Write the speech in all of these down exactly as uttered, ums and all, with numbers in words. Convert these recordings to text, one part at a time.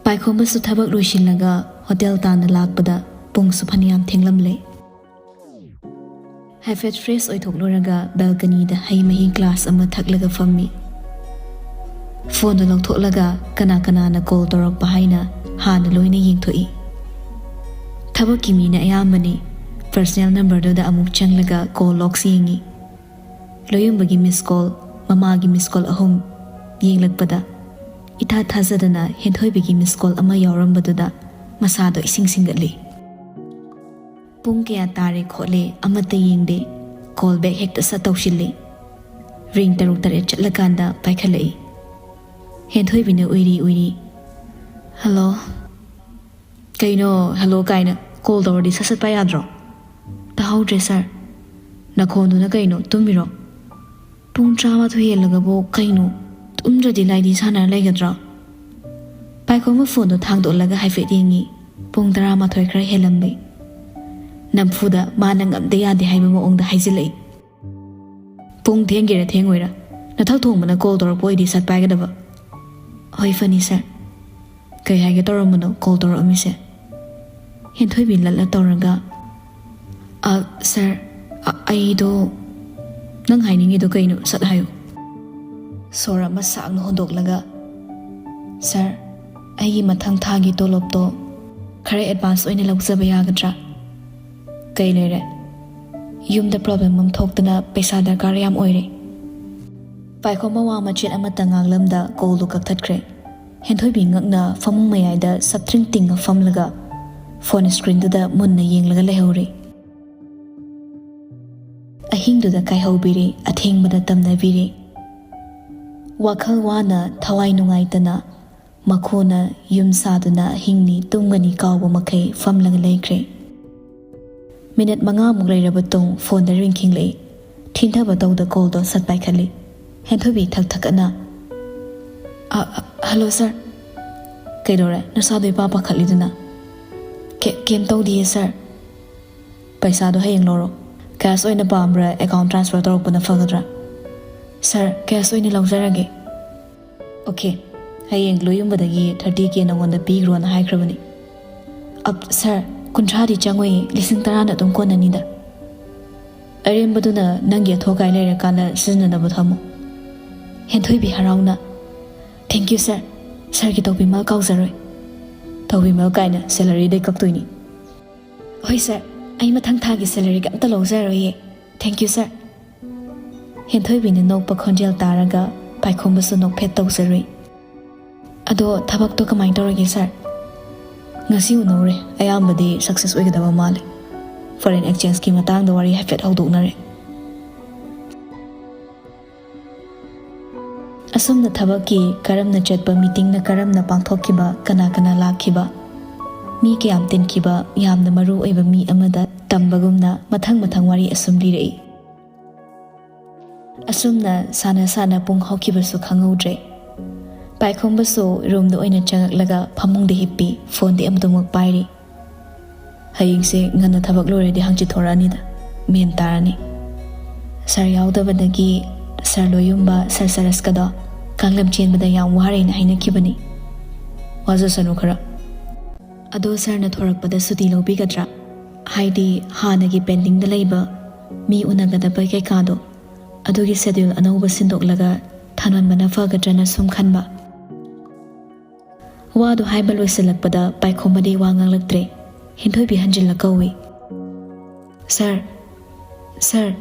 ꯄꯥꯏꯈꯣꯝꯕꯁꯨ ꯊꯕꯛ ꯂꯣꯏꯁꯤꯜꯂꯒ ꯍꯣꯇꯦꯜ ꯇꯥꯟꯅ ꯂꯥꯛꯄꯗ ꯄꯨꯡꯁꯨ ꯐꯅꯌꯥꯝ ꯊꯦꯡꯂꯝꯂꯦ꯫ ꯍꯥꯏꯐꯦꯠ ꯐ꯭ꯔꯦꯁ ꯑꯣꯏꯊꯣꯛꯂꯨꯔꯒ ꯕꯦꯜꯀꯅꯤꯗ ꯍꯩ ꯃꯍꯤ ꯒ꯭ꯂꯥꯁ ꯑꯃ ꯊꯛꯂꯒ ꯐꯝꯃꯤ꯫ ꯐꯣꯟꯗꯨ ꯂꯧꯊꯣꯛꯂꯒ ꯀꯅꯥ ꯀꯅꯥꯅ ꯀꯣꯜ ꯇꯧꯔꯛꯄ ꯍꯥꯏꯅ ꯍꯥꯟꯅ ꯂꯣꯏꯅ ꯌꯦꯡꯊꯣꯛꯏ꯫ ꯊꯕꯛꯀꯤ ꯃꯤꯅ ꯑꯌꯥꯝꯕꯅꯤ꯫ ꯄꯔꯁꯅꯦꯜ ꯅꯝꯕꯔꯗꯨꯗ ꯑꯃꯨꯛ ꯆꯪꯂꯒ ꯀꯣꯜ ꯂꯣꯛꯁ ꯌꯦꯡꯉꯤ꯫ ꯂꯣꯌꯨꯝꯕꯒꯤ ꯃꯤꯁ ꯀꯣꯜ, ꯃꯃꯥꯒꯤ ꯃꯤꯁ ꯀꯣꯜ ꯑꯍꯨꯝ꯫ ꯌꯦꯡꯂꯛꯄꯗ ꯏꯊꯥ ꯊꯥꯖꯗꯅ ꯍꯦꯟꯊꯣꯏꯕꯤꯒꯤ ꯃꯤꯁ ꯀꯣꯜ ꯑꯃ ꯌꯥꯎꯔꯝꯕꯗꯨꯗ ꯃꯁꯥꯗꯣ ꯏꯁꯤꯡ ꯁꯤꯡꯒꯠꯂꯤ꯫ ꯄꯨꯡ ꯀꯌꯥ ꯇꯥꯔꯦ ꯈꯣꯠꯂꯦ ꯑꯃꯠꯇ ꯌꯦꯡꯗꯦ꯫ ꯀꯣꯜ ꯕꯦꯛ ꯍꯦꯛꯇ ꯁꯠ ꯇꯧꯁꯤꯜꯂꯤ꯫ ꯔꯤꯡ ꯇꯔꯨꯛ ꯇꯔꯦꯠ ꯆꯠꯂꯀꯥꯟꯗ ꯄꯥꯏꯈꯠꯂꯛꯏ꯫ ꯍꯦꯟꯊꯣꯏꯕꯤꯅ ꯎꯏꯔꯤ ꯎꯏꯔꯤ, "ꯍꯜꯂꯣ?" "ꯀꯩꯅꯣ ꯍꯜꯂꯣ ꯀꯥꯏꯅ? ꯀꯣꯜ ꯇꯧꯔꯗꯤ ꯁꯠ ꯁꯠ ꯄꯥꯏ ꯌꯥꯗ꯭ꯔꯣ? ꯇꯥꯍꯧꯗ꯭ꯔꯦ ꯁꯥꯔ꯫ ꯅꯈꯣꯟꯗꯨꯅ ꯀꯩꯅꯣ, ꯇꯨꯝꯃꯤꯔꯣ? ꯄꯨꯡ ꯇꯔꯥꯃꯥꯊꯣꯏ ꯍꯦꯜꯂꯒꯕꯨ ꯀꯩꯅꯣ? ꯇꯨꯝꯗ꯭ꯔꯗꯤ ꯂꯥꯏꯗꯤ ꯁꯥꯟꯅꯔ ꯂꯩꯒꯗ꯭ꯔꯣ?" ꯄꯥꯏꯈꯣꯝꯕ ꯐꯣꯟꯗꯣ ꯊꯥꯡꯗꯣꯛꯂꯒ ꯍꯥꯏꯐꯦꯠ ꯌꯦꯡꯉꯤ꯫ ꯄꯨꯡ ꯇꯔꯥꯃꯥꯊꯣꯏ ꯈꯔ ꯍꯦꯜꯂꯝꯃꯤ꯫ ꯅꯝꯐꯨꯗ ꯃꯥꯅ ꯉꯝꯗ ꯌꯥꯗꯦ ꯍꯥꯏꯕ ꯃꯑꯣꯡꯗ ꯍꯥꯏꯖꯤꯜꯂꯛꯏ꯫ "ꯄꯨꯡ ꯊꯦꯡꯒꯦꯔꯥ ꯊꯦꯡꯉꯣꯏꯔꯥ, ꯅꯊꯛ ꯊꯣꯡꯕꯅ ꯀꯣꯜ ꯇꯧꯔꯛꯄ ꯑꯣꯏꯗꯤ ꯁꯠ ꯄꯥꯏꯒꯗꯕ꯫" "ꯍꯣꯏ ꯐꯅꯤ ꯁꯥꯔ꯫ ꯀꯩ ꯍꯥꯏꯒꯦ ꯇꯧꯔꯝꯕꯅꯣ ꯀꯣꯜ ꯇꯧꯔꯛꯑꯝꯃꯤꯁꯦ?" ꯍꯦꯟꯊꯣꯏꯕꯤ ꯂꯠꯂ ꯇꯧꯔꯒ, "ꯑ, ꯁꯥꯔ, ꯑ, ꯑꯩꯗꯣ..." "ꯅꯪ ꯍꯥꯏꯅꯤꯡꯉꯤꯗꯣ ꯀꯩꯅꯣ? ꯁꯠ ꯍꯥꯏꯌꯨ꯫" ꯁꯣꯔ ꯑꯃ ꯁꯥꯡꯅ ꯍꯣꯟꯗꯣꯛꯂꯒ, "ꯁꯥꯔ, ꯑꯩꯒꯤ ꯃꯊꯪ ꯊꯥꯒꯤ ꯇꯣꯂꯣꯞꯇꯣ ꯈꯔ ꯑꯦꯗꯚꯥꯟꯁ ꯑꯣꯏꯅ ꯂꯧꯖꯕ ꯌꯥꯒꯗ꯭ꯔꯥ?" "ꯀꯩ ꯂꯩꯔꯦ?" "ꯌꯨꯝꯗ ꯄ꯭ꯔꯣꯕ꯭ꯂꯦꯝ ꯑꯃ ꯊꯣꯛꯇꯅ ꯄꯩꯁꯥ ꯗꯔꯀꯥꯔ ꯌꯥꯝ ꯑꯣꯏꯔꯦ꯫" ꯄꯥꯏꯈꯣꯝꯕ ꯋꯥ ꯃꯆꯦꯠ ꯑꯃꯠꯇ ꯉꯥꯡꯂꯝꯗ ꯀꯣꯜꯗꯨ ꯀꯛꯊꯠꯈ꯭ꯔꯦ꯫ ꯍꯦꯟꯊꯣꯏꯕꯤ ꯉꯛꯅ ꯐꯃꯨꯡ ꯃꯌꯥꯏꯗ ꯁꯞꯇ꯭ꯔꯤꯡ ꯇꯤꯡꯉ ꯐꯝꯂꯒ ꯐꯣꯟ ꯁ꯭ꯀ꯭ꯔꯤꯟꯗꯨꯗ ꯃꯨꯟꯅ ꯌꯦꯡꯂꯒ ꯂꯩꯍꯧꯔꯤ꯫ ꯑꯍꯤꯡꯗꯨꯗ ꯀꯥꯏꯍꯧꯕꯤꯔꯦ, ꯑꯊꯦꯡꯕꯗ ꯇꯝꯅꯕꯤꯔꯦ꯫ ꯋꯥꯈꯜ ꯋꯥꯅ, ꯊꯋꯥꯏ ꯅꯨꯡꯉꯥꯏꯇꯅ, ꯃꯈꯣꯟꯅ ꯌꯨꯝ ꯁꯥꯗꯨꯅ ꯑꯍꯤꯡꯅꯤ ꯇꯨꯝꯒꯅꯤ ꯀꯥꯎꯕ ꯃꯈꯩ ꯐꯝꯂꯒ ꯂꯩꯈ꯭ꯔꯦ꯫ ꯃꯤꯅꯠ ꯃꯉꯥꯃꯨꯛ ꯂꯩꯔꯕ ꯇꯨꯡ ꯐꯣꯟꯗ ꯔꯤꯡ ꯈꯤꯡꯂꯛꯏ꯫ ꯊꯤꯟꯊꯕ ꯇꯧꯗ ꯀꯣꯜꯗꯣ ꯁꯠ ꯄꯥꯏꯈꯠꯂꯤ꯫ ꯍꯦꯟꯊꯣꯏꯕꯤ ꯊꯛ ꯊꯛꯀꯠꯅ, "ꯑ, ꯑ, ꯍꯜꯂꯣ ꯁꯥꯔ꯫" "ꯀꯩꯗꯧꯔꯦ? ꯅꯁꯥꯗꯣ ꯏꯄꯥ ꯄꯥꯈꯠꯂꯤꯗꯨꯅ?" "ꯀꯦ-, ꯀꯩꯝ ꯇꯧꯗꯤꯌꯦ ꯁꯥꯔ꯫" "ꯄꯩꯁꯥꯗꯣ ꯍꯌꯦꯡ ꯂꯧꯔꯣ꯫ ꯀꯦꯁ ꯑꯣꯏꯅ ꯄꯥꯝꯕ꯭ꯔꯥ, ꯑꯦꯀꯥꯎꯟ ꯇ꯭ꯔꯥꯟꯁꯐꯔ ꯇꯧꯔꯛꯄꯅ ꯐꯒꯗ꯭ꯔꯥ?" "ꯁꯥꯔ, ꯀꯦꯁ ꯑꯣꯏꯅ ꯂꯧꯖꯔꯒꯦ꯫" "ꯑꯣꯀꯦ, ꯍꯌꯦꯡ ꯂꯣꯏꯌꯨꯝꯕꯗꯒꯤ ꯊꯥꯔꯇꯤ ꯀꯦ ꯅꯉꯣꯟꯗ ꯄꯤꯈ꯭ꯔꯣꯅ ꯍꯥꯏꯈ꯭ꯔꯕꯅꯤ꯫ ꯑꯞ, ꯁꯥꯔ, ꯀꯨꯟꯊ꯭ꯔꯥꯗꯤ ꯆꯪꯉꯣꯏꯌꯦ, ꯂꯤꯁꯤꯡ ꯇꯔꯥꯅ ꯑꯗꯨꯝ ꯀꯣꯟꯅꯅꯤꯗ꯫ ꯑꯔꯦꯝꯕꯗꯨꯅ ꯅꯪꯒꯤ ꯑꯊꯨ ꯑꯀꯥꯏ ꯂꯩꯔꯀꯥꯟꯗ ꯁꯤꯖꯤꯟꯅꯅꯕ ꯊꯝꯃꯨ꯫ ꯍꯦꯟꯊꯣꯏꯕꯤ ꯍꯔꯥꯎꯅ, "Thank you, ꯁꯥꯔ꯫ ꯁꯥꯔꯒꯤ ꯇꯧꯕꯤꯃꯜ ꯀꯥꯎꯖꯔꯣꯏ꯫" "ꯇꯧꯕꯤꯃꯜ ꯀꯥꯏꯅ ꯁꯦꯂꯔꯤꯗꯩ ꯀꯛꯇꯣꯏꯅꯤ꯫" "ꯍꯣꯏ, ꯁꯥꯔ꯫ ꯑꯩ ꯃꯊꯪ ꯊꯥꯒꯤ ꯁꯦꯂꯔꯤꯒ ꯑꯝꯇ ꯂꯧꯖꯔꯣꯏꯌꯦ꯫ Thank you, ꯁꯥꯔ꯫" ꯍꯦꯟꯊꯣꯏꯕꯤꯅ ꯅꯣꯛꯄ ꯈꯣꯟꯖꯦꯜ ꯇꯥꯔꯒ ꯄꯥꯏꯈꯣꯝꯕꯁꯨ ꯅꯣꯛꯐꯦꯠ ꯇꯧꯖꯔꯨꯏ꯫ "ꯑꯗꯣ ꯊꯕꯛꯇꯣ ꯀꯃꯥꯏꯅ ꯇꯧꯔꯒꯦ, ꯁꯥꯔ?" "ꯉꯁꯤ ꯎꯅꯧꯔꯦ, ꯑꯌꯥꯝꯕꯗꯤ ꯁꯛꯁꯦꯁ ꯑꯣꯏꯒꯗꯕ ꯃꯥꯜꯂꯦ꯫ ꯐꯣꯔꯦꯟ ꯑꯦꯛꯁꯆꯦꯟꯖꯀꯤ ꯃꯇꯥꯡꯗ ꯋꯥꯔꯤ ꯍꯥꯏꯐꯦꯠ ꯍꯧꯗꯣꯛꯅꯔꯦ꯫" ꯑꯁꯨꯝꯅ ꯊꯕꯛꯀꯤ ꯀꯔꯝꯅ ꯆꯠꯄ, ꯃꯤꯇꯤꯡꯅ ꯀꯔꯝꯅ ꯄꯥꯡꯊꯣꯛꯈꯤꯕ, ꯀꯅꯥ ꯀꯅꯥ ꯂꯥꯛꯈꯤꯕ, ꯃꯤ ꯀꯌꯥꯝ ꯇꯤꯟꯈꯤꯕ, ꯌꯥꯝꯅ ꯃꯔꯨ ꯑꯣꯏꯕ ꯃꯤ ꯑꯃꯗ ꯇꯝꯕꯒꯨꯝꯅ ꯃꯊꯪ ꯃꯊꯪ ꯋꯥꯔꯤ ꯑꯁꯨꯝ ꯂꯤꯔꯛꯏ꯫ ꯑꯁꯨꯝꯅ ꯁꯥꯟꯅ ꯁꯥꯟꯅ ꯄꯨꯡ ꯍꯧꯈꯤꯕꯁꯨ ꯈꯪꯍꯧꯗ꯭ꯔꯦ꯫ ꯄꯥꯏꯈꯣꯝꯕꯁꯨ ꯔꯨꯝꯗ ꯑꯣꯏꯅ ꯆꯪꯉꯛꯂꯒ ꯐꯃꯨꯡꯗ ꯍꯤꯞꯄꯤ, ꯐꯣꯟꯗꯤ ꯑꯃꯗꯨꯃꯛ ꯄꯥꯏꯔꯤ꯫ "ꯍꯌꯦꯡꯁꯦ ꯉꯟꯅ ꯊꯕꯛ ꯂꯣꯏꯔꯗꯤ ꯍꯪꯆꯤꯠ ꯊꯣꯔꯛꯑꯅꯤꯗ, ꯃꯦꯟ ꯇꯥꯔꯅꯤ꯫ ꯁꯥꯔ ꯌꯥꯎꯗꯕꯗꯒꯤ ꯁꯥꯔ ꯂꯣꯏꯌꯨꯝꯕ, ꯁꯥꯔ ꯁꯔꯁꯀꯗꯣ ꯀꯥꯡꯂꯝ ꯆꯦꯟꯕꯗ ꯌꯥꯝ ꯋꯥꯔꯦꯅ ꯍꯥꯏꯅꯈꯤꯕꯅꯤ꯫ ꯋꯥꯖꯁꯅꯨ ꯈꯔ꯫ ꯑꯗꯣ ꯁꯥꯔꯅ ꯊꯣꯔꯛꯄꯗ ꯁꯨꯇꯤ ꯂꯧꯕꯤꯒꯗ꯭ꯔꯥ? ꯍꯥꯏꯗꯤ ꯍꯥꯟꯅꯒꯤ ꯄꯦꯟꯗꯤꯡꯗ ꯂꯩꯕ ꯃꯤ ꯎꯅꯒꯗꯕ ꯀꯩꯀꯥꯗꯣ, ꯑꯗꯨꯒꯤ ꯁꯦꯗ꯭ꯌꯨꯜ ꯑꯅꯧꯕ ꯁꯤꯟꯗꯣꯛꯂꯒ ꯊꯥꯅꯣꯟꯕꯅ ꯐꯒꯗ꯭ꯔꯅ ꯁꯨꯝ ꯈꯟꯕ꯫" ꯋꯥꯗꯨ ꯍꯥꯏꯕ ꯂꯣꯏꯁꯤꯜꯂꯛꯄꯗ ꯄꯥꯏꯈꯣꯝꯕꯗꯤ ꯋꯥ ꯉꯥꯡꯂꯛꯇ꯭ꯔꯦ꯫ ꯍꯦꯟꯊꯣꯏꯕꯤ ꯍꯟꯖꯤꯜꯂ ꯀꯧꯏ, "ꯁꯥꯔ, ꯁꯥꯔ꯫"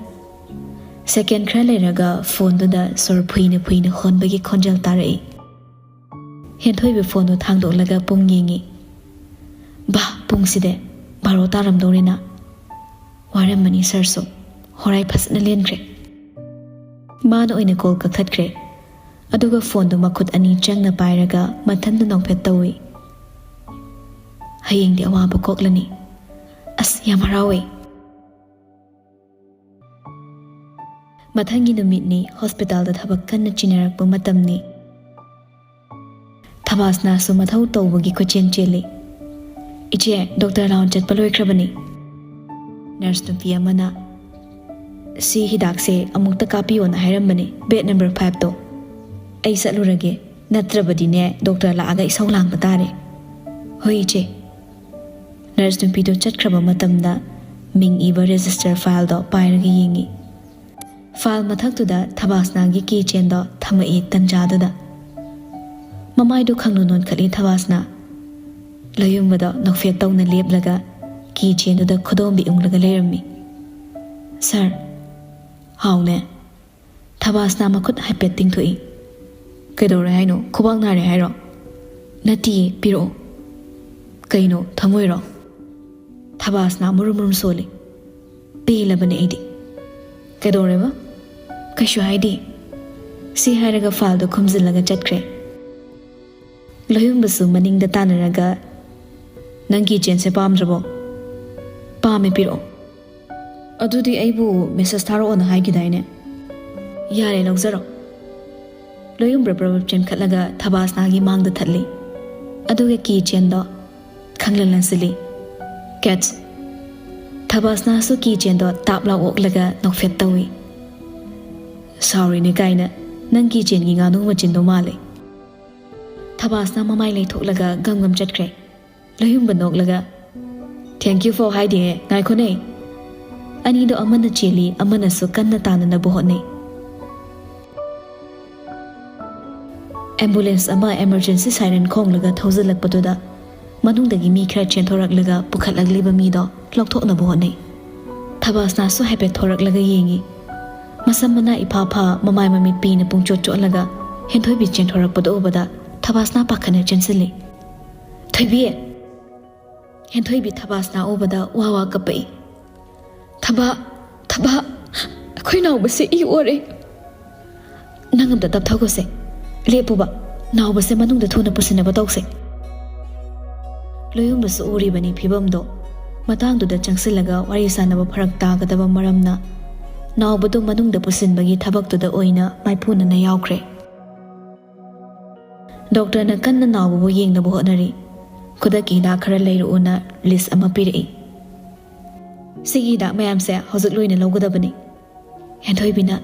ꯁꯦꯀꯦꯟ ꯈꯔ ꯂꯩꯔꯒ ꯐꯣꯟꯗꯨꯗ ꯁꯣꯔ ꯐꯨꯏꯅ ꯐꯨꯏꯅ ꯍꯣꯟꯕꯒꯤ ꯈꯣꯟꯖꯦꯜ ꯇꯥꯔꯛꯏ꯫ ꯍꯦꯟꯊꯣꯏꯕꯤ ꯐꯣꯟꯗꯨ ꯊꯥꯡꯗꯣꯛꯂꯒ ꯄꯨꯡ ꯌꯦꯡꯏ꯫ "ꯕꯥ, ꯄꯨꯡꯁꯤꯗꯤ ꯕꯥꯔꯣ ꯇꯥꯔꯝꯗꯧꯔꯦꯅ꯫ ꯋꯥꯔꯝꯃꯅꯤ ꯁꯥꯔꯁꯨ, ꯍꯣꯔꯥꯏ ꯐꯖꯅ ꯂꯦꯟꯈ꯭ꯔꯦ꯫" ꯃꯥꯅ ꯑꯣꯏꯅ ꯀꯣꯜ ꯀꯛꯊꯠꯈ꯭ꯔꯦ꯫ ꯑꯗꯨꯒ ꯐꯣꯟꯗꯨ ꯃꯈꯨꯠ ꯑꯅꯤ ꯆꯪꯅ ꯄꯥꯏꯔꯒ ꯃꯊꯟꯇ ꯅꯣꯛꯐꯦꯠ ꯇꯧꯏ꯫ "ꯍꯌꯦꯡꯗꯤ ꯑꯋꯥꯕ ꯀꯣꯛꯂꯅꯤ꯫ ꯑꯁ, ꯌꯥꯝ ꯍꯔꯥꯎꯋꯦ꯫" ꯃꯊꯪꯒꯤ ꯅꯨꯃꯤꯠꯅꯤ, ꯍꯣꯁꯄꯤꯇꯥꯜꯗ ꯊꯕꯛ ꯀꯟꯅ ꯆꯤꯟꯅꯔꯛꯄ ꯃꯇꯝꯅꯤ꯫ ꯊꯕꯥꯁꯅꯥꯁꯨ ꯃꯊꯧ ꯇꯧꯕꯒꯤ ꯀꯣꯏꯆꯦꯟ ꯆꯦꯜꯂꯤ꯫ "ꯏꯆꯦ, ꯗꯣꯛꯇꯔ ꯔꯥꯎꯟ ꯆꯠꯄ ꯂꯣꯏꯈ꯭ꯔꯕꯅꯤ꯫" ꯅꯔꯁ ꯅꯨꯄꯤ ꯑꯃꯅ, "ꯁꯤ ꯍꯤꯗꯥꯛꯁꯦ ꯑꯃꯨꯛꯇ ꯀꯥꯞꯄꯤꯌꯣꯅ ꯍꯥꯏꯔꯝꯕꯅꯤ, ꯕꯦꯗ ꯅꯝꯕꯔ ꯐꯥꯏꯚꯇꯣ꯫ ꯑꯩ ꯆꯠꯂꯨꯔꯒꯦ꯫" "ꯅꯠꯇ꯭ꯔꯕꯗꯤꯅꯦ, ꯗꯣꯛꯇꯔ ꯂꯥꯛꯑꯒ ꯏꯁꯧ ꯂꯥꯡꯕ ꯇꯥꯔꯦ꯫" "ꯍꯣꯏ, ꯏꯆꯦ꯫" ꯅꯔꯁ ꯅꯨꯄꯤꯗꯣ ꯆꯠꯈ꯭ꯔꯕ ꯃꯇꯝꯗ ꯃꯤꯡ ꯏꯕ ꯔꯦꯖꯤꯁꯇꯔ ꯐꯥꯏꯜꯗꯣ ꯄꯥꯏꯔꯒ ꯌꯦꯡꯉꯤ꯫ ꯐꯥꯏꯜ ꯃꯊꯛꯇꯨꯗ ꯊꯕꯥꯁꯅꯥꯒꯤ ꯀꯤ ꯆꯦꯟꯗꯣ ꯊꯝꯃꯛꯏ ꯇꯟꯖꯥꯗꯨꯗ꯫ ꯃꯃꯥꯏꯗꯣ ꯈꯪꯅꯣ ꯅꯣꯟꯈꯠꯂꯤ ꯊꯕꯥꯁꯅꯥ꯫ ꯂꯣꯌꯨꯝꯕꯗꯣ ꯅꯣꯛꯐꯦꯠ ꯇꯧꯅ ꯂꯦꯞꯂꯒ ꯀꯤ ꯆꯦꯟꯗꯨꯗ ꯈꯨꯗꯣꯝꯕꯤ ꯎꯪꯂꯒ ꯂꯩꯔꯝꯃꯤ꯫ "ꯁꯥꯔ꯫" "ꯍꯥꯎꯅꯦ꯫" ꯊꯕꯥꯁꯅꯥ ꯃꯈꯨꯠ ꯍꯥꯏꯐꯦꯠ ꯇꯤꯡꯊꯣꯛꯏ꯫ "ꯀꯩꯗꯧꯔꯦ ꯍꯥꯏꯅꯣ? ꯈꯨꯕꯥꯛ ꯅꯥꯔꯦ ꯍꯥꯏꯔꯣ?" "ꯅꯠꯇꯤꯌꯦ, ꯄꯤꯔꯛꯑꯣ꯫" "ꯀꯩꯅꯣ, ꯊꯃꯣꯏꯔꯣ?" ꯊꯕꯥꯁꯅꯥ ꯃꯨꯔꯨꯝ ꯃꯨꯔꯨꯝ ꯁꯣꯜꯂꯤ꯫ "ꯄꯦꯜꯂꯕꯅꯦ ꯑꯩꯗꯤ꯫" "ꯀꯩꯗꯧꯔꯦꯕ?" "ꯀꯩꯁꯨ ꯍꯥꯏꯗꯦ꯫" ꯁꯤ ꯍꯥꯏꯔꯒ ꯐꯥꯏꯜꯗꯣ ꯈꯨꯝꯖꯤꯜꯂꯒ ꯆꯠꯈ꯭ꯔꯦ꯫ ꯂꯣꯌꯨꯝꯕꯁꯨ ꯃꯅꯤꯡꯗ ꯇꯥꯟꯅꯔꯒ, "ꯅꯪꯒꯤ ꯆꯦꯟꯁꯦ ꯄꯥꯝꯗ꯭ꯔꯕꯣ?" "ꯄꯥꯝꯃꯦ, ꯄꯤꯔꯛꯑꯣ꯫" "ꯑꯗꯨꯗꯤ ꯑꯩꯕꯨ ꯃꯦꯁꯦꯖ ꯊꯥꯔꯛꯑꯣꯅ ꯍꯥꯏꯈꯤꯗꯥꯏꯅꯦ?" "ꯌꯥꯔꯦ, ꯂꯧꯖꯔꯣ꯫" ꯂꯣꯌꯨꯝꯕ ꯄ꯭ꯔꯕꯞ ꯆꯦꯟꯈꯠꯂꯒ ꯊꯕꯥꯁꯅꯥꯒꯤ ꯃꯥꯡꯗ ꯊꯠꯂꯤ꯫ ꯑꯗꯨꯒ ꯀꯤ ꯆꯦꯟꯗꯣ ꯈꯪꯂꯟ ꯂꯟꯁꯤꯜꯂꯤ꯫ "ꯀꯦꯠꯁ!" ꯊꯕꯥꯁꯅꯥꯁꯨ ꯀꯤ ꯆꯦꯟꯗꯣ ꯇꯥꯞ ꯂꯥꯎ ꯑꯣꯛꯂꯒ ꯅꯣꯛꯐꯦꯠ ꯇꯧꯏ꯫ "ꯁꯥꯎꯔꯤꯅꯦ ꯀꯥꯏꯅ, ꯅꯪ ꯀꯤ ꯆꯦꯟꯒꯤ ꯉꯥꯅꯨ ꯃꯆꯤꯟꯗꯣ ꯃꯥꯜꯂꯦ꯫" ꯊꯕꯥꯁꯅꯥ ꯃꯃꯥꯏ ꯂꯩꯊꯣꯛꯂꯒ ꯒꯝ ꯒꯝ ꯆꯠꯈ꯭ꯔꯦ꯫ ꯂꯣꯌꯨꯝꯕ ꯅꯣꯛꯂꯒ, "Thank you for hiding" ꯍꯥꯏꯗꯤꯍꯦ, ꯉꯥꯏꯈꯣꯅꯦ꯫ ꯑꯅꯤꯗꯣ ꯑꯃꯅ ꯆꯦꯜꯂꯤ, ꯑꯃꯅꯁꯨ ꯀꯟꯅ ꯇꯥꯟꯅꯅꯕ ꯍꯣꯠꯅꯩ꯫ ꯑꯦꯝꯕꯨꯂꯦꯟꯁ ꯑꯃ ꯑꯦꯃꯔꯖꯦꯟꯁꯤ ꯁꯥꯏꯔꯦꯟ ꯈꯣꯡꯂꯒ ꯊꯧꯖꯤꯜꯂꯛꯄꯗꯨꯗ ꯃꯅꯨꯡꯗꯒꯤ ꯃꯤ ꯈꯔ ꯆꯦꯟꯊꯣꯔꯛꯂꯒ ꯄꯨꯈꯠꯂꯛꯂꯤꯕ ꯃꯤꯗꯣ ꯂꯧꯊꯣꯛꯅꯕ ꯍꯣꯠꯅꯩ꯫ ꯊꯕꯥꯁꯅꯥꯁꯨ ꯍꯥꯏꯐꯦꯠ ꯊꯣꯔꯛꯂꯒ ꯌꯦꯡꯉꯤ꯫ ꯃꯁꯝ ꯃꯅꯥ ꯏꯐꯥ ꯐꯥ, ꯃꯃꯥꯏ ꯃꯃꯤꯠ ꯄꯤꯅ ꯄꯨꯡꯆꯣꯠ ꯆꯣꯠꯂꯒ ꯍꯦꯟꯊꯣꯏꯕꯤ ꯆꯦꯟꯊꯣꯔꯛꯄꯗꯨ ꯎꯕꯗ ꯊꯕꯥꯁꯅꯥ ꯄꯥꯈꯠꯅ ꯆꯦꯟꯁꯤꯜꯂꯤ꯫ "ꯊꯣꯏꯕꯤ!" ꯍꯦꯟꯊꯣꯏꯕꯤ ꯊꯕꯥꯁꯅꯥ ꯎꯕꯗ ꯋꯥ ꯋꯥ ꯀꯞꯄꯛꯏ꯫ "ꯊꯕꯥ, ꯊꯕꯥ, ꯑꯩꯈꯣꯏ ꯅꯥꯎꯕꯁꯦ ꯏ ꯑꯣꯔꯦ꯫" "ꯅꯪ ꯑꯝꯇ ꯇꯞꯊꯧꯈꯣꯁꯦ꯫ ꯂꯦꯞꯄꯨꯕ꯫ ꯅꯥꯎꯕꯁꯦ ꯃꯅꯨꯡꯗ ꯊꯨꯅ ꯄꯨꯁꯤꯟꯅꯕ ꯇꯧꯁꯦ꯫" ꯂꯣꯌꯨꯝꯕꯁꯨ ꯎꯔꯤꯕꯅꯤ ꯐꯤꯕꯝꯗꯣ꯫ ꯃꯇꯥꯡꯗꯨꯗ ꯆꯪꯁꯤꯜꯂꯒ ꯋꯥꯔꯤ ꯁꯥꯟꯅꯕ ꯐꯔꯛ ꯇꯥꯒꯗꯕ ꯃꯔꯝꯅ ꯅꯥꯎꯕꯗꯨ ꯃꯅꯨꯡꯗ ꯄꯨꯁꯤꯟꯕꯒꯤ ꯊꯕꯛꯇꯨꯗ ꯑꯣꯏꯅ ꯃꯥꯏꯄꯨꯅꯅ ꯌꯥꯎꯈ꯭ꯔꯦ꯫ ꯗꯣꯛꯇꯔꯅ ꯀꯟꯅ ꯅꯥꯎꯕꯕꯨ ꯌꯦꯡꯅꯕ ꯍꯣꯠꯅꯔꯤ꯫ ꯈꯨꯗꯛꯀꯤ ꯍꯤꯗꯥꯛ ꯈꯔ ꯂꯩꯔꯛꯎꯅ ꯂꯤꯁ ꯑꯃ ꯄꯤꯔꯛꯏ꯫ "ꯁꯤꯒꯤ ꯍꯤꯗꯥꯛ ꯃꯌꯥꯝꯁꯦ ꯍꯧꯖꯤꯛ ꯂꯣꯏꯅ ꯂꯧꯒꯗꯕꯅꯤ꯫" ꯍꯦꯟꯊꯣꯏꯕꯤꯅ,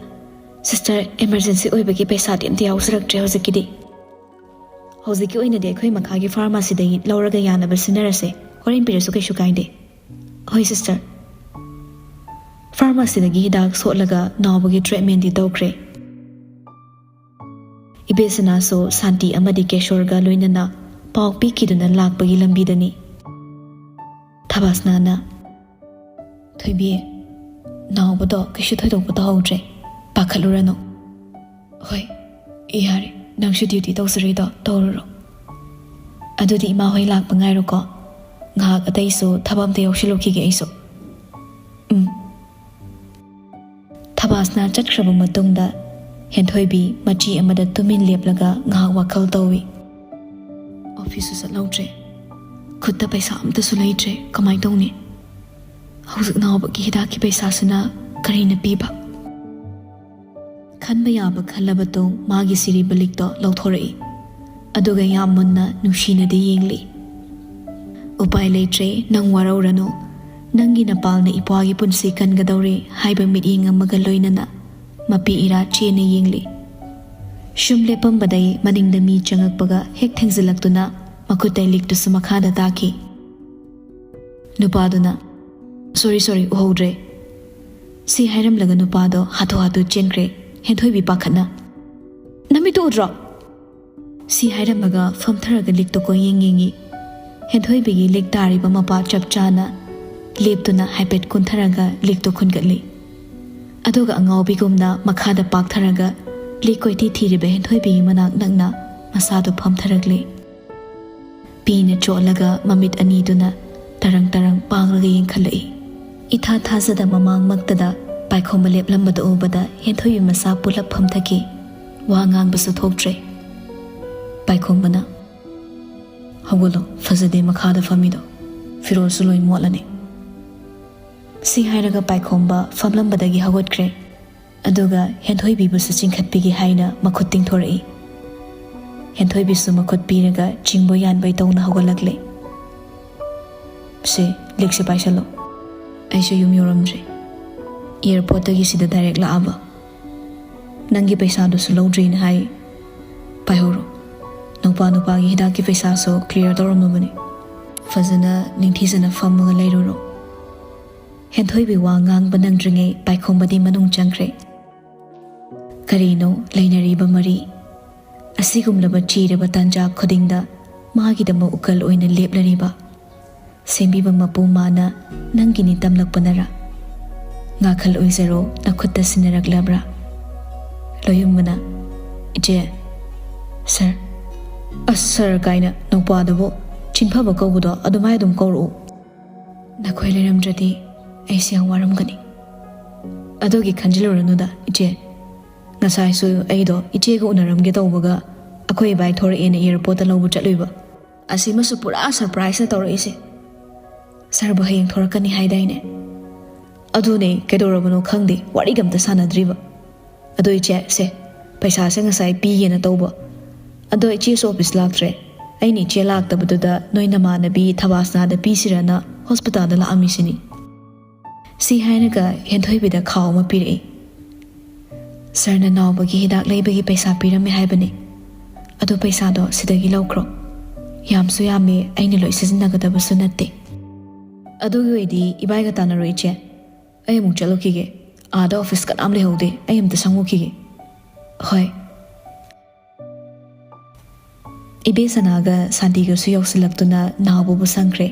"ꯁꯤꯁꯇꯔ, ꯏꯃꯔꯖꯦꯟꯁꯤ ꯑꯣꯏꯕꯒꯤ ꯄꯩꯁꯥꯗꯤ ꯑꯝꯇ ꯌꯥꯎꯖꯔꯛꯇ꯭ꯔꯦ ꯍꯧꯖꯤꯛꯀꯤꯗꯤ꯫" ꯍꯧꯖꯤꯛꯀꯤ ꯑꯣꯏꯅꯗꯤ ꯑꯩꯈꯣꯏ ꯃꯈꯥꯒꯤ ꯐꯥꯔꯃꯥꯁꯤꯗꯒꯤ ꯂꯧꯔꯒ ꯌꯥꯅꯕ ꯁꯤꯟꯅꯔꯁꯦ꯫ ꯍꯣꯔꯦꯟ ꯄꯤꯔꯁꯨ ꯀꯩꯁꯨ ꯀꯥꯏꯗꯦ꯫ ꯍꯣꯏ ꯁꯤꯁꯇꯔ꯫ ꯐꯥꯔꯃꯥꯁꯤꯗꯒꯤ ꯍꯤꯗꯥꯛ ꯁꯣꯠꯂꯒ ꯅꯥꯎꯕꯒꯤ ꯇ꯭ꯔꯤꯠꯃꯦꯟꯗꯤ ꯇꯧꯈ꯭ꯔꯦ꯫ ꯏꯕꯦꯁꯅꯥꯁꯨ ꯁꯥꯟꯇꯤ ꯑꯃꯗꯤ ꯀꯦꯁꯣꯔꯒ ꯂꯣꯏꯅꯅ ꯄꯥꯎ ꯄꯤꯈꯤꯗꯨꯅ ꯂꯥꯛꯄꯒꯤ ꯂꯝꯕꯤꯗꯅꯤ꯫ ꯊꯕꯥꯁꯅꯥꯅ, "ꯊꯣꯏꯕꯤ, ꯅꯥꯎꯕꯗꯣ ꯀꯩꯁꯨ ꯊꯣꯏꯗꯣꯛꯄ ꯇꯧꯍꯧꯗ꯭ꯔꯦ, ꯄꯥꯈꯠꯂꯨꯔꯅꯨ꯫" "ꯍꯣꯏ, ꯌꯥꯔꯦ, ꯅꯪꯁꯨ ꯗ꯭ꯌꯨꯇꯤ ꯇꯧꯖꯔꯤꯗꯣ ꯇꯧꯔꯨꯔꯣ꯫ ꯑꯗꯨꯗꯤ ꯏꯃꯥ ꯍꯣꯏ ꯂꯥꯛꯄ ꯉꯥꯏꯔꯣꯀꯣ, ꯉꯥꯏꯍꯥꯛ ꯑꯇꯩꯁꯨ ꯊꯕꯛ ꯑꯝꯇ ꯌꯥꯎꯁꯤꯜꯂꯨꯈꯤꯒꯦ ꯑꯩꯁꯨ꯫" "ꯎꯝ꯫" ꯊꯕꯥꯁꯅꯥ ꯆꯠꯈ꯭ꯔꯕ ꯃꯇꯨꯡꯗ ꯍꯦꯟꯊꯣꯏꯕꯤ ꯃꯆꯤ ꯑꯃꯗ ꯇꯨꯃꯤꯟ ꯂꯦꯞꯂꯒ ꯉꯥꯏꯍꯥꯛ ꯋꯥꯈꯜ ꯇꯧꯏ꯫ "ꯑꯣꯐꯤꯁꯁꯨ ꯆꯠꯍꯧꯗ꯭ꯔꯦ, ꯈꯨꯠꯇ ꯄꯩꯁꯥ ꯑꯝꯇꯁꯨ ꯂꯩꯇ꯭ꯔꯦ, ꯀꯃꯥꯏꯅ ꯇꯧꯅꯤ? ꯍꯧꯖꯤꯛ ꯅꯥꯎꯕꯒꯤ ꯍꯤꯗꯥꯛꯀꯤ ꯄꯩꯁꯥꯁꯤꯅ ꯀꯔꯤꯅ ꯄꯤꯕ?" ꯈꯟꯕ ꯌꯥꯕ ꯈꯜꯂꯕ ꯇꯨꯡ ꯃꯥꯒꯤ ꯁꯤꯔꯤꯕ ꯂꯤꯛꯇꯣ ꯂꯧꯊꯣꯔꯛꯏ꯫ ꯑꯗꯨꯒ ꯌꯥꯝ ꯃꯨꯟꯅ ꯅꯨꯡꯁꯤꯅꯗꯤ ꯌꯦꯡꯂꯤ꯫ "ꯎꯄꯥꯏ ꯂꯩꯇ꯭ꯔꯦ, ꯅꯪ ꯋꯥꯔꯧꯔꯅꯨ꯫ ꯅꯪꯒꯤ ꯅꯄꯥꯜꯅ ꯏꯄ꯭ꯋꯥꯒꯤ ꯄꯨꯟꯁꯤ ꯀꯟꯒꯗꯧꯔꯦ" ꯍꯥꯏꯕ ꯃꯤꯠꯌꯦꯡ ꯑꯃꯒ ꯂꯣꯏꯅꯅ ꯃꯄꯤ ꯏꯔꯥ ꯆꯦꯟꯅ ꯌꯦꯡꯂꯤ꯫ ꯁꯨꯝ ꯂꯦꯞꯄꯝꯕꯗꯩ ꯃꯅꯤꯡꯗ ꯃꯤ ꯆꯪꯉꯛꯄꯒ ꯍꯦꯛ ꯊꯦꯡꯖꯤꯜꯂꯛꯇꯨꯅ ꯃꯈꯨꯠꯇꯩ ꯂꯤꯛꯇꯨꯁꯨ ꯃꯈꯥꯗ ꯇꯥꯈꯤ꯫ ꯅꯨꯄꯥꯗꯨꯅ, "ꯁꯣꯔꯤ, ꯁꯣꯔꯤ, ꯎꯍꯧꯗ꯭ꯔꯦ꯫" ꯁꯤ ꯍꯥꯏꯔꯝꯂꯒ ꯅꯨꯄꯥꯗꯣ ꯍꯥꯊꯨ ꯍꯥꯊꯨ ꯆꯦꯟꯈ꯭ꯔꯦ꯫ ꯍꯦꯟꯊꯣꯏꯕꯤ ꯄꯥꯈꯠꯅ, "ꯅꯃꯤꯠꯇꯨ ꯎꯗ꯭ꯔꯣ?" ꯁꯤ ꯍꯥꯏꯔꯝꯃꯒ ꯐꯝꯊꯔꯒ ꯂꯤꯛꯇꯣ ꯀꯣꯏꯌꯦꯡ ꯌꯦꯡꯉꯤ꯫ ꯍꯦꯟꯊꯣꯏꯕꯤꯒꯤ ꯂꯤꯛ ꯇꯥꯔꯤꯕ ꯃꯄꯥ ꯆꯞ ꯆꯥꯅ ꯂꯦꯞꯇꯨꯅ ꯍꯥꯏꯐꯦꯠ ꯀꯨꯟꯊꯔꯒ ꯂꯤꯛꯇꯣ ꯈꯨꯟꯒꯠꯂꯤ꯫ ꯑꯗꯨꯒ ꯑꯉꯥꯎꯕꯤꯒꯨꯝꯅ ꯃꯈꯥꯗ ꯄꯥꯛꯊꯔꯒ ꯂꯤꯛ ꯀꯣꯏꯊꯤ ꯊꯤꯔꯤꯕ ꯍꯦꯟꯊꯣꯏꯕꯤꯒꯤ ꯃꯅꯥꯛ ꯅꯛꯅ ꯃꯁꯥꯗꯨ ꯐꯝꯊꯔꯛꯂꯤ꯫ ꯄꯤꯅ ꯆꯣꯠꯂꯒ ꯃꯃꯤꯠ ꯑꯅꯤꯗꯨꯅ ꯇꯔꯪ ꯇꯔꯪ ꯄꯥꯡꯂꯒ ꯌꯦꯡꯈꯠꯂꯛꯏ꯫ ꯏꯊꯥ ꯊꯥꯖꯗ ꯃꯃꯥꯡꯃꯛꯇꯗ ꯄꯥꯏꯈꯣꯝꯕ ꯂꯦꯞꯂꯝꯕꯗꯨ ꯎꯕꯗ ꯍꯦꯟꯊꯣꯏꯕꯤ ꯃꯁꯥ ꯄꯨꯂꯞ ꯐꯝꯊꯈꯤ꯫ ꯋꯥ ꯉꯥꯡꯕꯁꯨ ꯊꯣꯛꯇ꯭ꯔꯦ꯫ ꯄꯥꯏꯈꯣꯝꯕꯅ, "ꯍꯧꯒꯠꯂꯣ, ꯐꯖꯗꯦ ꯃꯈꯥꯗ ꯐꯝꯃꯤꯗꯣ, ꯐꯤꯔꯣꯜꯁꯨ ꯂꯣꯏ ꯃꯣꯠꯂꯅꯤ꯫" ꯁꯤ ꯍꯥꯏꯔꯒ ꯄꯥꯏꯈꯣꯝꯕ ꯐꯝꯂꯝꯕꯗꯒꯤ ꯍꯧꯒꯠꯈ꯭ꯔꯦ꯫ ꯑꯗꯨꯒ ꯍꯦꯟꯊꯣꯏꯕꯤꯕꯨꯁꯨ ꯆꯤꯡꯈꯠꯄꯤꯒꯦ ꯍꯥꯏꯅ ꯃꯈꯨꯠ ꯇꯤꯡꯊꯣꯔꯛꯏ꯫ ꯍꯦꯟꯊꯣꯏꯕꯤꯁꯨ ꯃꯈꯨꯠ ꯄꯤꯔꯒ ꯆꯤꯡꯕꯣꯏ ꯌꯥꯟꯕꯣꯏ ꯇꯧꯅ ꯍꯧꯒꯠꯂꯛꯂꯦ꯫ "ꯁꯦ, ꯂꯤꯛꯁꯦ ꯄꯥꯏꯁꯜꯂꯣ꯫ ꯑꯩꯁꯨ ꯌꯨꯝ ꯌꯧꯔꯝꯗ꯭ꯔꯤ꯫ ꯑꯦꯌꯥꯔꯄꯣꯔꯠꯇꯒꯤ ꯁꯤꯗ ꯗꯥꯏꯔꯦꯛ ꯂꯥꯛꯑꯕ꯫ ꯅꯪꯒꯤ ꯄꯩꯁꯥꯗꯨꯁꯨ ꯂꯧꯗ꯭ꯔꯤꯅ ꯍꯥꯏ꯫ ꯄꯥꯏꯍꯧꯔꯣ꯫" ꯅꯨꯄꯥ ꯅꯨꯄꯥꯒꯤ ꯍꯤꯗꯥꯛꯀꯤ ꯄꯩꯁꯥꯁꯨ ꯀ꯭ꯂꯤꯌꯥꯔ ꯇꯧꯔꯝꯃꯕꯅꯤ꯫ ꯐꯖꯅ ꯅꯤꯡꯊꯤꯖꯅ ꯐꯝꯃꯒ ꯂꯩꯔꯨꯔꯣ꯫ ꯍꯦꯟꯊꯣꯏꯕꯤ ꯋꯥ ꯉꯥꯡꯕ ꯅꯪꯗ꯭ꯔꯤꯉꯩ ꯄꯥꯏꯈꯣꯝꯕꯗꯤ ꯃꯅꯨꯡ ꯆꯪꯈ꯭ꯔꯦ꯫ ꯀꯔꯤꯅꯣ ꯂꯩꯅꯔꯤꯕ ꯃꯔꯤ? ꯑꯁꯤꯒꯨꯝꯂꯕ ꯆꯤꯔꯕ ꯇꯥꯟꯖꯥ ꯈꯨꯗꯤꯡꯗ ꯃꯥꯒꯤꯗꯃꯛ ꯎꯀꯜ ꯑꯣꯏꯅ ꯂꯦꯞꯂꯔꯤꯕ ꯁꯦꯝꯕꯤꯕ ꯃꯄꯨ ꯃꯥꯅ ꯅꯪꯒꯤꯅꯤ ꯇꯝꯂꯛꯄꯅꯔꯥ? ꯉꯥꯈꯜ ꯑꯣꯏꯖꯔꯣ, ꯅꯈꯨꯠꯇ ꯁꯤꯟꯅꯔꯛꯂꯕ꯭ꯔꯥ? ꯂꯣꯌꯨꯝꯕꯅ, "ꯏꯆꯦ, ꯁꯥꯔ, ꯑꯁ, ꯁꯥꯔ ꯀꯥꯏꯅ ꯅꯧꯄꯥꯗꯕꯨ ꯆꯤꯟꯐꯕ ꯀꯧꯕꯗꯣ ꯑꯗꯨꯃꯥꯏ ꯑꯗꯨꯝ ꯀꯧꯔꯛꯎ꯫ ꯅꯈꯣꯏ ꯂꯩꯔꯝꯗ꯭ꯔꯗꯤ ꯑꯩꯁꯦ ꯌꯥꯝ ꯋꯥꯔꯝꯒꯅꯤ꯫" "ꯑꯗꯨꯒꯤ ꯈꯟꯖꯤꯜꯂꯨꯔꯅꯨꯗ, ꯏꯆꯦ꯫ ꯉꯁꯥꯏꯁꯨ ꯑꯩꯗꯣ ꯏꯆꯦꯒ ꯎꯅꯔꯝꯒꯦ ꯇꯧꯕꯒ ꯑꯩꯈꯣꯏ ꯏꯕꯥꯏ ꯊꯣꯔꯛꯑꯦꯅ ꯑꯦꯌꯥꯔꯄꯣꯔꯠꯇ ꯂꯧꯕ ꯆꯠꯂꯨꯏꯕ꯫ ꯑꯁꯤꯃꯁꯨ ꯄꯨꯔꯥ ꯁꯔꯄ꯭ꯔꯥꯏꯖꯅ ꯇꯧꯔꯛꯏꯁꯦ꯫ ꯁꯥꯔꯕꯨ ꯍꯌꯦꯡ ꯊꯣꯔꯛꯀꯅꯤ ꯍꯥꯏꯗꯥꯏꯅꯦ?" "ꯑꯗꯨꯅꯦ, ꯀꯩꯗꯧꯔꯕꯅꯣ ꯈꯪꯗꯦ, ꯋꯥꯔꯤꯒ ꯑꯝꯇ ꯁꯥꯟꯅꯗ꯭ꯔꯤꯕ꯫ ꯑꯗꯣ ꯏꯆꯦ, ꯁꯦ, ꯄꯩꯁꯥꯁꯦ ꯉꯁꯥꯏ ꯄꯤꯒꯦꯅ ꯇꯧꯕ꯫ ꯑꯗꯣ ꯏꯆꯦꯁꯨ ꯑꯣꯐꯤꯁ ꯂꯥꯛꯇ꯭ꯔꯦ꯫ ꯑꯩꯅ ꯏꯆꯦ ꯂꯥꯛꯇꯕꯗꯨꯗ ꯅꯣꯏ ꯅꯃꯥꯟꯅꯕꯤ ꯊꯕꯥꯁꯅꯥꯗ ꯄꯤꯁꯤꯔꯅ ꯍꯣꯁꯄꯤꯇꯥꯜꯗ ꯂꯥꯛꯑꯝꯃꯤꯁꯤꯅꯤ꯫" ꯁꯤ ꯍꯥꯏꯔꯒ ꯍꯦꯟꯊꯣꯏꯕꯤꯗ ꯈꯥꯎ ꯑꯃ ꯄꯤꯔꯛꯏ꯫ "ꯁꯥꯔꯅ ꯅꯥꯎꯕꯒꯤ ꯍꯤꯗꯥꯛ ꯂꯩꯕꯒꯤ ꯄꯩꯁꯥ ꯄꯤꯔꯝꯃꯦ ꯍꯥꯏꯕꯅꯤ꯫ ꯑꯗꯨ ꯄꯩꯁꯥꯗꯣ ꯁꯤꯗꯒꯤ ꯂꯧꯈ꯭ꯔꯣ꯫ ꯌꯥꯝꯁꯨ ꯌꯥꯝꯃꯦ, ꯑꯩꯅ ꯂꯣꯏ ꯁꯤꯖꯤꯟꯅꯒꯗꯕꯁꯨ ꯅꯠꯇꯦ꯫" "ꯑꯗꯨꯒꯤ ꯑꯣꯏꯗꯤ ꯏꯕꯥꯏꯒ ꯇꯥꯟꯅꯔꯣ ꯏꯆꯦ꯫ ꯑꯩ ꯑꯃꯨꯛ ꯆꯠꯂꯨꯈꯤꯒꯦ꯫ ꯑꯥꯗ ꯑꯣꯐꯤꯁ ꯀꯅꯥꯝ ꯂꯩꯍꯧꯗꯦ꯫ ꯑꯩ ꯑꯝꯇ ꯁꯪꯉꯨꯈꯤꯒꯦ꯫" "ꯍꯣꯏ꯫" ꯏꯕꯦ ꯁꯅꯥꯒ ꯁꯥꯟꯇꯤꯒꯁꯨ ꯌꯧꯁꯤꯜꯂꯛꯇꯨꯅ ꯅꯥꯎꯕꯕꯨ ꯁꯪꯈ꯭ꯔꯦ꯫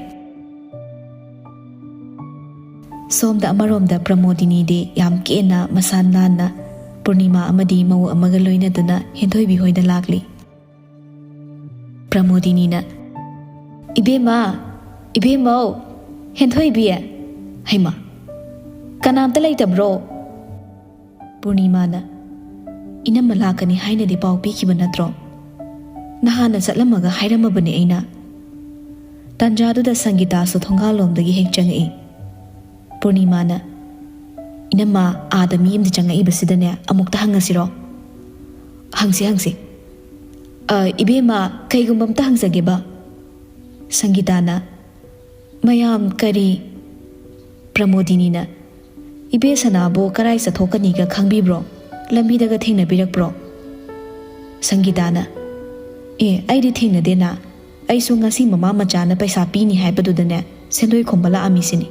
ꯁꯣꯝꯗ ꯑꯃꯔꯣꯝꯗ ꯄ꯭ꯔꯃꯣꯗꯤꯅꯤꯗꯤ ꯌꯥꯝ ꯀꯦꯅ ꯃꯁꯥ ꯅꯥꯟꯅ ꯄꯨꯔꯅꯤꯃꯥ ꯑꯃꯗꯤ ꯃꯧ ꯑꯃꯒ ꯂꯣꯏꯅꯗꯨꯅ ꯍꯦꯟꯊꯣꯏꯕꯤ ꯍꯣꯏꯗ ꯂꯥꯛꯂꯤ꯫ ꯄ꯭ꯔꯃꯣꯗꯤꯅꯤꯅ, "ꯏꯕꯦꯝꯃ, ꯏꯕꯦꯝꯃꯧ, ꯍꯦꯟꯊꯣꯏꯕꯤ꯫ ꯍꯩꯃꯥ, ꯀꯅꯥꯝꯇ ꯂꯩꯇꯕ꯭ꯔꯣ?" ꯄꯨꯔꯅꯤꯃꯥꯅ, "ꯏꯅꯝꯃ ꯂꯥꯛꯀꯅꯤ ꯍꯥꯏꯅꯗꯤ ꯄꯥꯎ ꯄꯤꯈꯤꯕ ꯅꯠꯇ꯭ꯔꯣ? ꯅꯍꯥꯟꯅ ꯆꯠꯂꯝꯃꯒ ꯍꯥꯏꯔꯝꯃꯕꯅꯦ ꯑꯩꯅ꯫" ꯇꯥꯟꯖꯥꯗꯨꯗ ꯁꯪꯒꯤꯇꯥꯁꯨ ꯊꯣꯡꯒꯥꯜꯂꯣꯝꯗꯒꯤ ꯍꯦꯛ ꯆꯪꯉꯛꯏ꯫ ꯄꯨꯔꯅꯤꯃꯥꯅ, "ꯏꯅꯝꯃ, ꯑꯥꯗ ꯃꯤ ꯑꯃꯗꯤ ꯆꯪꯉꯛꯏꯕꯁꯤꯗꯅꯦ, ꯑꯃꯨꯛꯇ ꯍꯪꯉꯁꯤꯔꯣ?" "ꯍꯪꯁꯤ, ꯍꯪꯁꯤ꯫ ꯑ, ꯏꯕꯦꯝꯃ, ꯀꯩꯒꯨꯝꯕ ꯑꯝꯇ ꯍꯪꯖꯒꯦꯕ꯫" ꯁꯪꯒꯤꯇꯥꯅ, "ꯃꯌꯥꯝ ꯀꯔꯤ?" ꯄ꯭ꯔꯃꯣꯗꯤꯅꯤꯅ, "ꯏꯕꯦ ꯁꯅꯥꯕꯨ ꯀꯔꯥꯏ ꯆꯠꯊꯣꯛꯀꯅꯤꯒ ꯈꯪꯕꯤꯕ꯭ꯔꯣ? ꯂꯝꯕꯤꯗꯒ ꯊꯦꯡꯅꯕꯤꯔꯛꯄ꯭ꯔꯣ?" ꯁꯪꯒꯤꯇꯥꯅ, ꯑꯦ, ꯑꯩꯗꯤ ꯊꯦꯡꯅꯗꯦꯅ꯫ ꯑꯩꯁꯨ ꯉꯁꯤ ꯃꯃꯥ ꯃꯆꯥꯅ ꯄꯩꯁꯥ ꯄꯤꯅꯤ ꯍꯥꯏꯕꯗꯨꯗꯅꯦ ꯁꯦꯟꯗꯣꯏ ꯈꯣꯝꯕ ꯂꯥꯛꯑꯝꯃꯤꯁꯤꯅꯤ꯫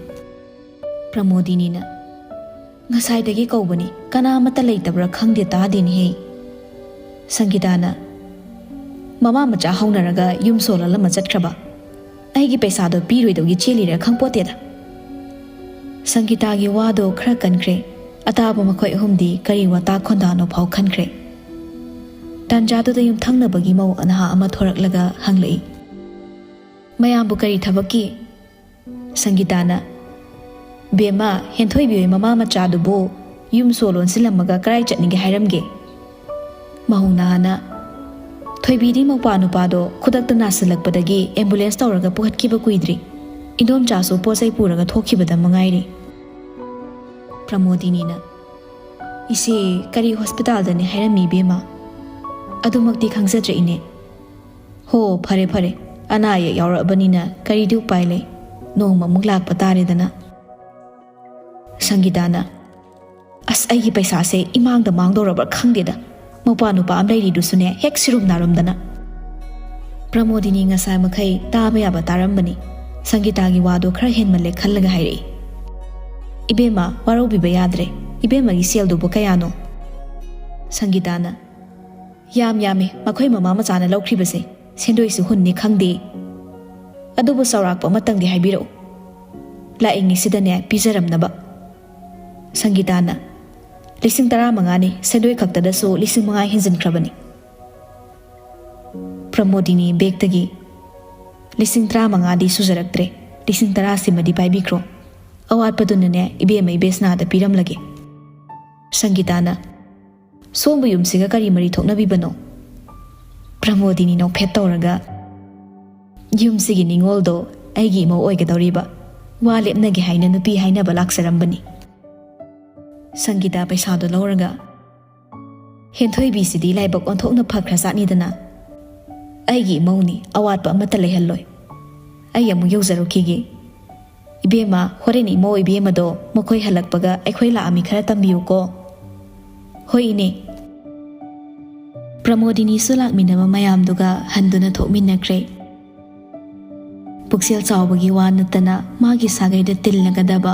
ꯄ꯭ꯔꯃꯣꯗꯤꯅꯤꯅ, ꯉꯁꯥꯏꯗꯒꯤ ꯀꯧꯕꯅꯤ, ꯀꯅꯥ ꯑꯃꯠꯇ ꯂꯩꯇꯕ꯭ꯔꯥ ꯈꯪꯗꯦ, ꯇꯥꯗꯦꯅꯦꯍꯦ꯫ ꯁꯪꯒꯤꯇꯥꯅ, ꯃꯃꯥ ꯃꯆꯥ ꯍꯧꯅꯔꯒ ꯌꯨꯝ ꯁꯣꯜꯂ ꯑꯃ ꯆꯠꯈ꯭ꯔꯕ꯫ ꯑꯩꯒꯤ ꯄꯩꯁꯥꯗꯣ ꯄꯤꯔꯣꯏꯗꯧꯒꯤ ꯆꯦꯜꯂꯤꯔꯥ ꯈꯪꯄꯣꯠꯇꯦꯗ꯫ ꯁꯪꯒꯤꯇꯥꯒꯤ ꯋꯥꯗꯣ ꯈꯔ ꯀꯟꯈ꯭ꯔꯦ꯫ ꯑꯇꯥꯕ ꯃꯈꯣꯏ ꯑꯍꯨꯝꯗꯤ ꯀꯔꯤ ꯋꯥꯇꯥ ꯈꯣꯟꯗꯥꯅꯣ ꯐꯥꯎ ꯈꯟꯈ꯭ꯔꯦ꯫ ꯇꯥꯟꯖꯥꯗꯨꯗ ꯌꯨꯝꯊꯪꯅꯕꯒꯤ ꯃꯧ ꯅꯍꯥ ꯑꯃ ꯊꯣꯔꯛꯂꯒ ꯍꯪꯂꯛꯏ, "ꯃꯌꯥꯝꯕꯨ ꯀꯔꯤ ꯊꯕꯛꯀꯤ?" ꯁꯪꯒꯤꯇꯥꯅ, "ꯕꯦꯝꯃ, ꯍꯦꯟꯊꯣꯏꯕꯤ ꯍꯣꯏ ꯃꯃꯥ ꯃꯆꯥꯗꯨꯕꯨ ꯌꯨꯝ ꯁꯣ ꯂꯣꯟꯁꯤꯜꯂꯝꯃꯒ ꯀꯔꯥꯏ ꯆꯠꯅꯤꯡꯒꯦ ꯍꯥꯏꯔꯝꯒꯦ?" ꯃꯧ ꯅꯍꯥꯅ, "ꯊꯣꯏꯕꯤꯗꯤ ꯃꯧꯄ꯭ꯋꯥ ꯅꯨꯄꯥꯗꯣ ꯈꯨꯗꯛꯇ ꯅꯥꯁꯤꯜꯂꯛꯄꯗꯒꯤ ꯑꯦꯝꯕꯨꯂꯦꯟꯁ ꯇꯧꯔꯒ ꯄꯨꯈꯠꯈꯤꯕ ꯀꯨꯏꯗ꯭ꯔꯤ꯫ ꯏꯟꯗꯣꯝꯆꯥꯁꯨ ꯄꯣꯠ ꯆꯩ ꯄꯨꯔꯒ ꯊꯣꯛꯈꯤꯕꯗ ꯃꯉꯥꯏꯔꯤ꯫" ꯄ꯭ꯔꯃꯣꯗꯤꯅꯤꯅ, "ꯏꯆꯦ, ꯀꯔꯤ ꯍꯣꯁꯄꯤꯇꯥꯜꯗꯅꯤ ꯍꯥꯏꯔꯝꯃꯤ, ꯏꯕꯦꯝꯃ? ꯑꯗꯨꯃꯛꯇꯤ ꯈꯪꯖꯗ꯭ꯔꯦ, ꯏꯅꯦ꯫" "ꯍꯣ, ꯐꯔꯦ ꯐꯔꯦ, ꯑꯅꯥ ꯑꯌꯦꯛ ꯌꯥꯎꯔꯛꯑꯕꯅꯤꯅ ꯀꯔꯤꯗꯤ ꯎꯄꯥꯏ ꯂꯩ, ꯅꯣꯡꯃ ꯑꯃꯨꯛ ꯂꯥꯛꯄ ꯇꯥꯔꯦꯗꯅ꯫" ꯁꯪꯒꯤꯇꯥꯅ, "ꯑꯁ, ꯑꯩꯒꯤ ꯄꯩꯁꯥꯁꯦ ꯏꯃꯥꯡꯗ ꯃꯥꯡꯗꯧꯔꯕ꯭ꯔꯥ ꯈꯪꯗꯦꯗ, ꯃꯧꯄ꯭ꯋꯥ ꯅꯨꯄꯥ ꯑꯃ ꯂꯩꯔꯤꯗꯨꯁꯨꯅꯦ ꯍꯦꯛ ꯁꯤꯔꯨꯝ ꯅꯥꯔꯨꯝꯗꯅ꯫" ꯄ꯭ꯔꯃꯣꯗꯤꯅꯤ ꯉꯁꯥꯏ ꯃꯈꯩ ꯇꯥꯕ ꯌꯥꯕ ꯇꯥꯔꯝꯕꯅꯤ꯫ ꯁꯪꯒꯤꯇꯥꯒꯤ ꯋꯥꯗꯣ ꯈꯔ ꯍꯦꯟꯃꯜꯂꯦ ꯈꯜꯂꯒ ꯍꯥꯏꯔꯛꯏ, "ꯏꯕꯦꯝꯃ, ꯋꯥꯔꯧꯕꯤꯕ ꯌꯥꯗ꯭ꯔꯦ꯫ ꯏꯕꯦꯝꯃꯒꯤ ꯁꯦꯜꯗꯨꯕꯨ ꯀꯌꯥꯅꯣ?" ꯁꯪꯒꯤꯇꯥꯅ, "ꯌꯥꯝ ꯌꯥꯝꯃꯤ, ꯃꯈꯣꯏ ꯃꯃꯥ ꯃꯆꯥꯅ ꯂꯧꯈ꯭ꯔꯤꯕꯁꯦ꯫ ꯁꯦꯟꯗꯣꯏꯁꯨ ꯍꯨꯟꯅꯤ ꯈꯪꯗꯦ꯫ ꯑꯗꯨꯕꯨ ꯆꯥꯎꯔꯥꯛꯄ ꯑꯃꯇꯪꯗꯤ ꯍꯥꯏꯕꯤꯔꯛꯎ, ꯂꯥꯛꯏꯉꯩꯁꯤꯗꯅꯦ ꯄꯤꯖꯔꯝꯅꯕ꯫" ꯁꯪꯒꯤꯇꯥꯅ, "ꯂꯤꯁꯤꯡ ꯇꯔꯥꯃꯉꯥꯅꯤ, ꯁꯦꯟꯗꯣꯏ ꯈꯛꯇꯗꯁꯨ ꯂꯤꯁꯤꯡ ꯃꯉꯥ ꯍꯦꯟꯖꯤꯟꯈ꯭ꯔꯕꯅꯤ꯫" ꯄ꯭ꯔꯃꯣꯗꯤꯅꯤ ꯕꯦꯛꯇꯒꯤ, "ꯂꯤꯁꯤꯡ ꯇꯔꯥꯃꯉꯥꯗꯤ ꯁꯨꯖꯔꯛꯇ꯭ꯔꯦ, ꯂꯤꯁꯤꯡ ꯇꯔꯥꯁꯤꯃꯗꯤ ꯄꯥꯏꯕꯤꯈ꯭ꯔꯣ꯫ ꯑꯋꯥꯠꯄꯗꯨꯅꯅꯦ ꯏꯕꯦꯝꯃ ꯏꯕꯦꯁꯅꯥꯗ ꯄꯤꯔꯝꯂꯒꯦ꯫" ꯁꯪꯒꯤꯇꯥꯅ, "ꯁꯣꯝꯕꯨ ꯌꯨꯝꯁꯤꯒ ꯀꯔꯤ ꯃꯔꯤ ꯊꯣꯛꯅꯕꯤꯕꯅꯣ?" ꯄ꯭ꯔꯃꯣꯗꯤꯅꯤ ꯅꯣꯛꯐꯦꯠ ꯇꯧꯔꯒ, "ꯌꯨꯝꯁꯤꯒꯤ ꯅꯤꯉꯣꯜꯗꯣ ꯑꯩꯒꯤ ꯏꯃꯧ ꯑꯣꯏꯒꯗꯧꯔꯤꯕ꯫ ꯋꯥ ꯂꯦꯞꯅꯒꯦ ꯍꯥꯏꯅ ꯅꯨꯄꯤ ꯍꯥꯏꯅꯕ ꯂꯥꯛꯆꯔꯝꯕꯅꯤ꯫" ꯁꯪꯒꯤꯇꯥ ꯄꯩꯁꯥꯗꯣ ꯂꯧꯔꯒ, "ꯍꯦꯟꯊꯣꯏꯕꯤꯁꯤꯗꯤ ꯂꯥꯏꯕꯛ ꯑꯣꯟꯊꯣꯛꯅ ꯐꯈ꯭ꯔꯖꯥꯠꯅꯤꯗꯅ꯫ ꯑꯩꯒꯤ ꯏꯃꯧꯅꯤ, ꯑꯋꯥꯠꯄ ꯑꯃꯠꯇ ꯂꯩꯍꯜꯂꯣꯏ꯫ ꯑꯩ ꯑꯃꯨꯛ ꯌꯧꯖꯔꯨꯈꯤꯒꯦ꯫ ꯏꯕꯦꯝꯃ, ꯍꯣꯔꯦꯟ ꯏꯃꯧ ꯏꯕꯦꯝꯃꯗꯣ ꯃꯈꯣꯏ ꯍꯜꯂꯛꯄꯒ ꯑꯩꯈꯣꯏ ꯂꯥꯛꯑꯝꯃꯤ ꯈꯔ ꯇꯝꯕꯤꯌꯨꯀꯣ꯫" "ꯍꯣꯏ, ꯏꯅꯦ꯫" ꯄ꯭ꯔꯃꯣꯗꯤꯅꯤꯁꯨ ꯂꯥꯛꯃꯤꯟꯅꯕ ꯃꯌꯥꯝꯗꯨꯒ ꯍꯟꯗꯨꯅ ꯊꯣꯛꯃꯤꯟꯅꯈ꯭ꯔꯦ꯫ ꯄꯨꯛꯆꯦꯜ ꯆꯥꯎꯕꯒꯤ ꯋꯥ ꯅꯠꯇꯅ ꯃꯥꯒꯤ ꯁꯥꯒꯩꯗ ꯇꯤꯜꯂꯒꯗꯕ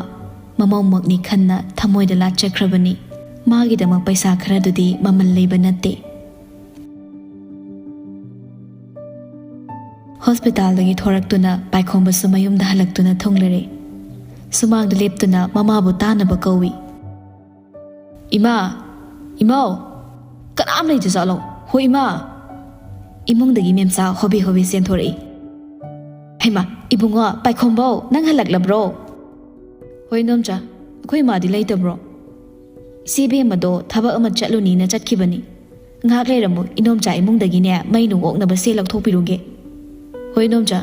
ꯃꯃꯧꯃꯛꯅꯤ ꯈꯟꯅ ꯊꯃꯣꯏꯗ ꯂꯥꯠꯆꯈ꯭ꯔꯕꯅꯤ꯫ ꯃꯥꯒꯤꯗꯃꯛ ꯄꯩꯁꯥ ꯈꯔꯗꯨꯗꯤ ꯃꯃꯜ ꯂꯩꯕ ꯅꯠꯇꯦ꯫ ꯍꯣꯁꯄꯤꯇꯥꯜꯗꯒꯤ ꯊꯣꯔꯛꯇꯨꯅ ꯄꯥꯏꯈꯣꯝꯕꯁꯨ ꯃꯌꯨꯝꯗ ꯍꯜꯂꯛꯇꯨꯅ ꯊꯨꯡꯂꯔꯦ꯫ ꯁꯨꯃꯥꯡꯗ ꯂꯦꯞꯇꯨꯅ ꯃꯃꯥꯕꯨ ꯇꯥꯅꯕ ꯀꯧꯏ꯫ "ꯏꯃꯥ! ꯏꯃꯧ! ꯀꯅꯥꯝ ꯂꯩꯇꯖꯥꯠꯂꯣ? ꯍꯣ ꯏꯃꯥ!" ꯏꯃꯨꯡꯗꯒꯤ ꯃꯦꯝꯆꯥ ꯍꯣꯕꯦ ꯍꯣꯕꯦ ꯆꯦꯟꯊꯣꯔꯛꯏ꯫ "ꯍꯩꯃꯥ, ꯏꯕꯨꯡꯉꯣ, ꯄꯥꯏꯈꯣꯝꯕꯧ, ꯅꯪ ꯍꯜꯂꯛꯂꯕ꯭ꯔꯣ?" "ꯍꯣꯏ ꯏꯅꯣꯝꯆꯥ, ꯑꯩꯈꯣꯏ ꯏꯃꯥꯗꯤ ꯂꯩꯇꯕ꯭ꯔꯣ?" "ꯏꯆꯦ ꯕꯦꯝꯃꯗꯣ ꯊꯕꯛ ꯑꯃ ꯆꯠꯂꯨꯅꯤꯅ ꯆꯠꯈꯤꯕꯅꯤ꯫ ꯉꯥꯏꯍꯥꯛ ꯂꯩꯔꯝꯃꯨ, ꯏꯅꯣꯝꯆꯥ ꯏꯃꯨꯡꯗꯒꯤꯅꯦ ꯃꯩ ꯅꯨꯡ ꯑꯣꯛꯅꯕ ꯆꯦ ꯂꯧꯊꯣꯛꯄꯤꯔꯨꯒꯦ꯫" "ꯍꯣꯏ ꯏꯅꯣꯝꯆꯥ꯫"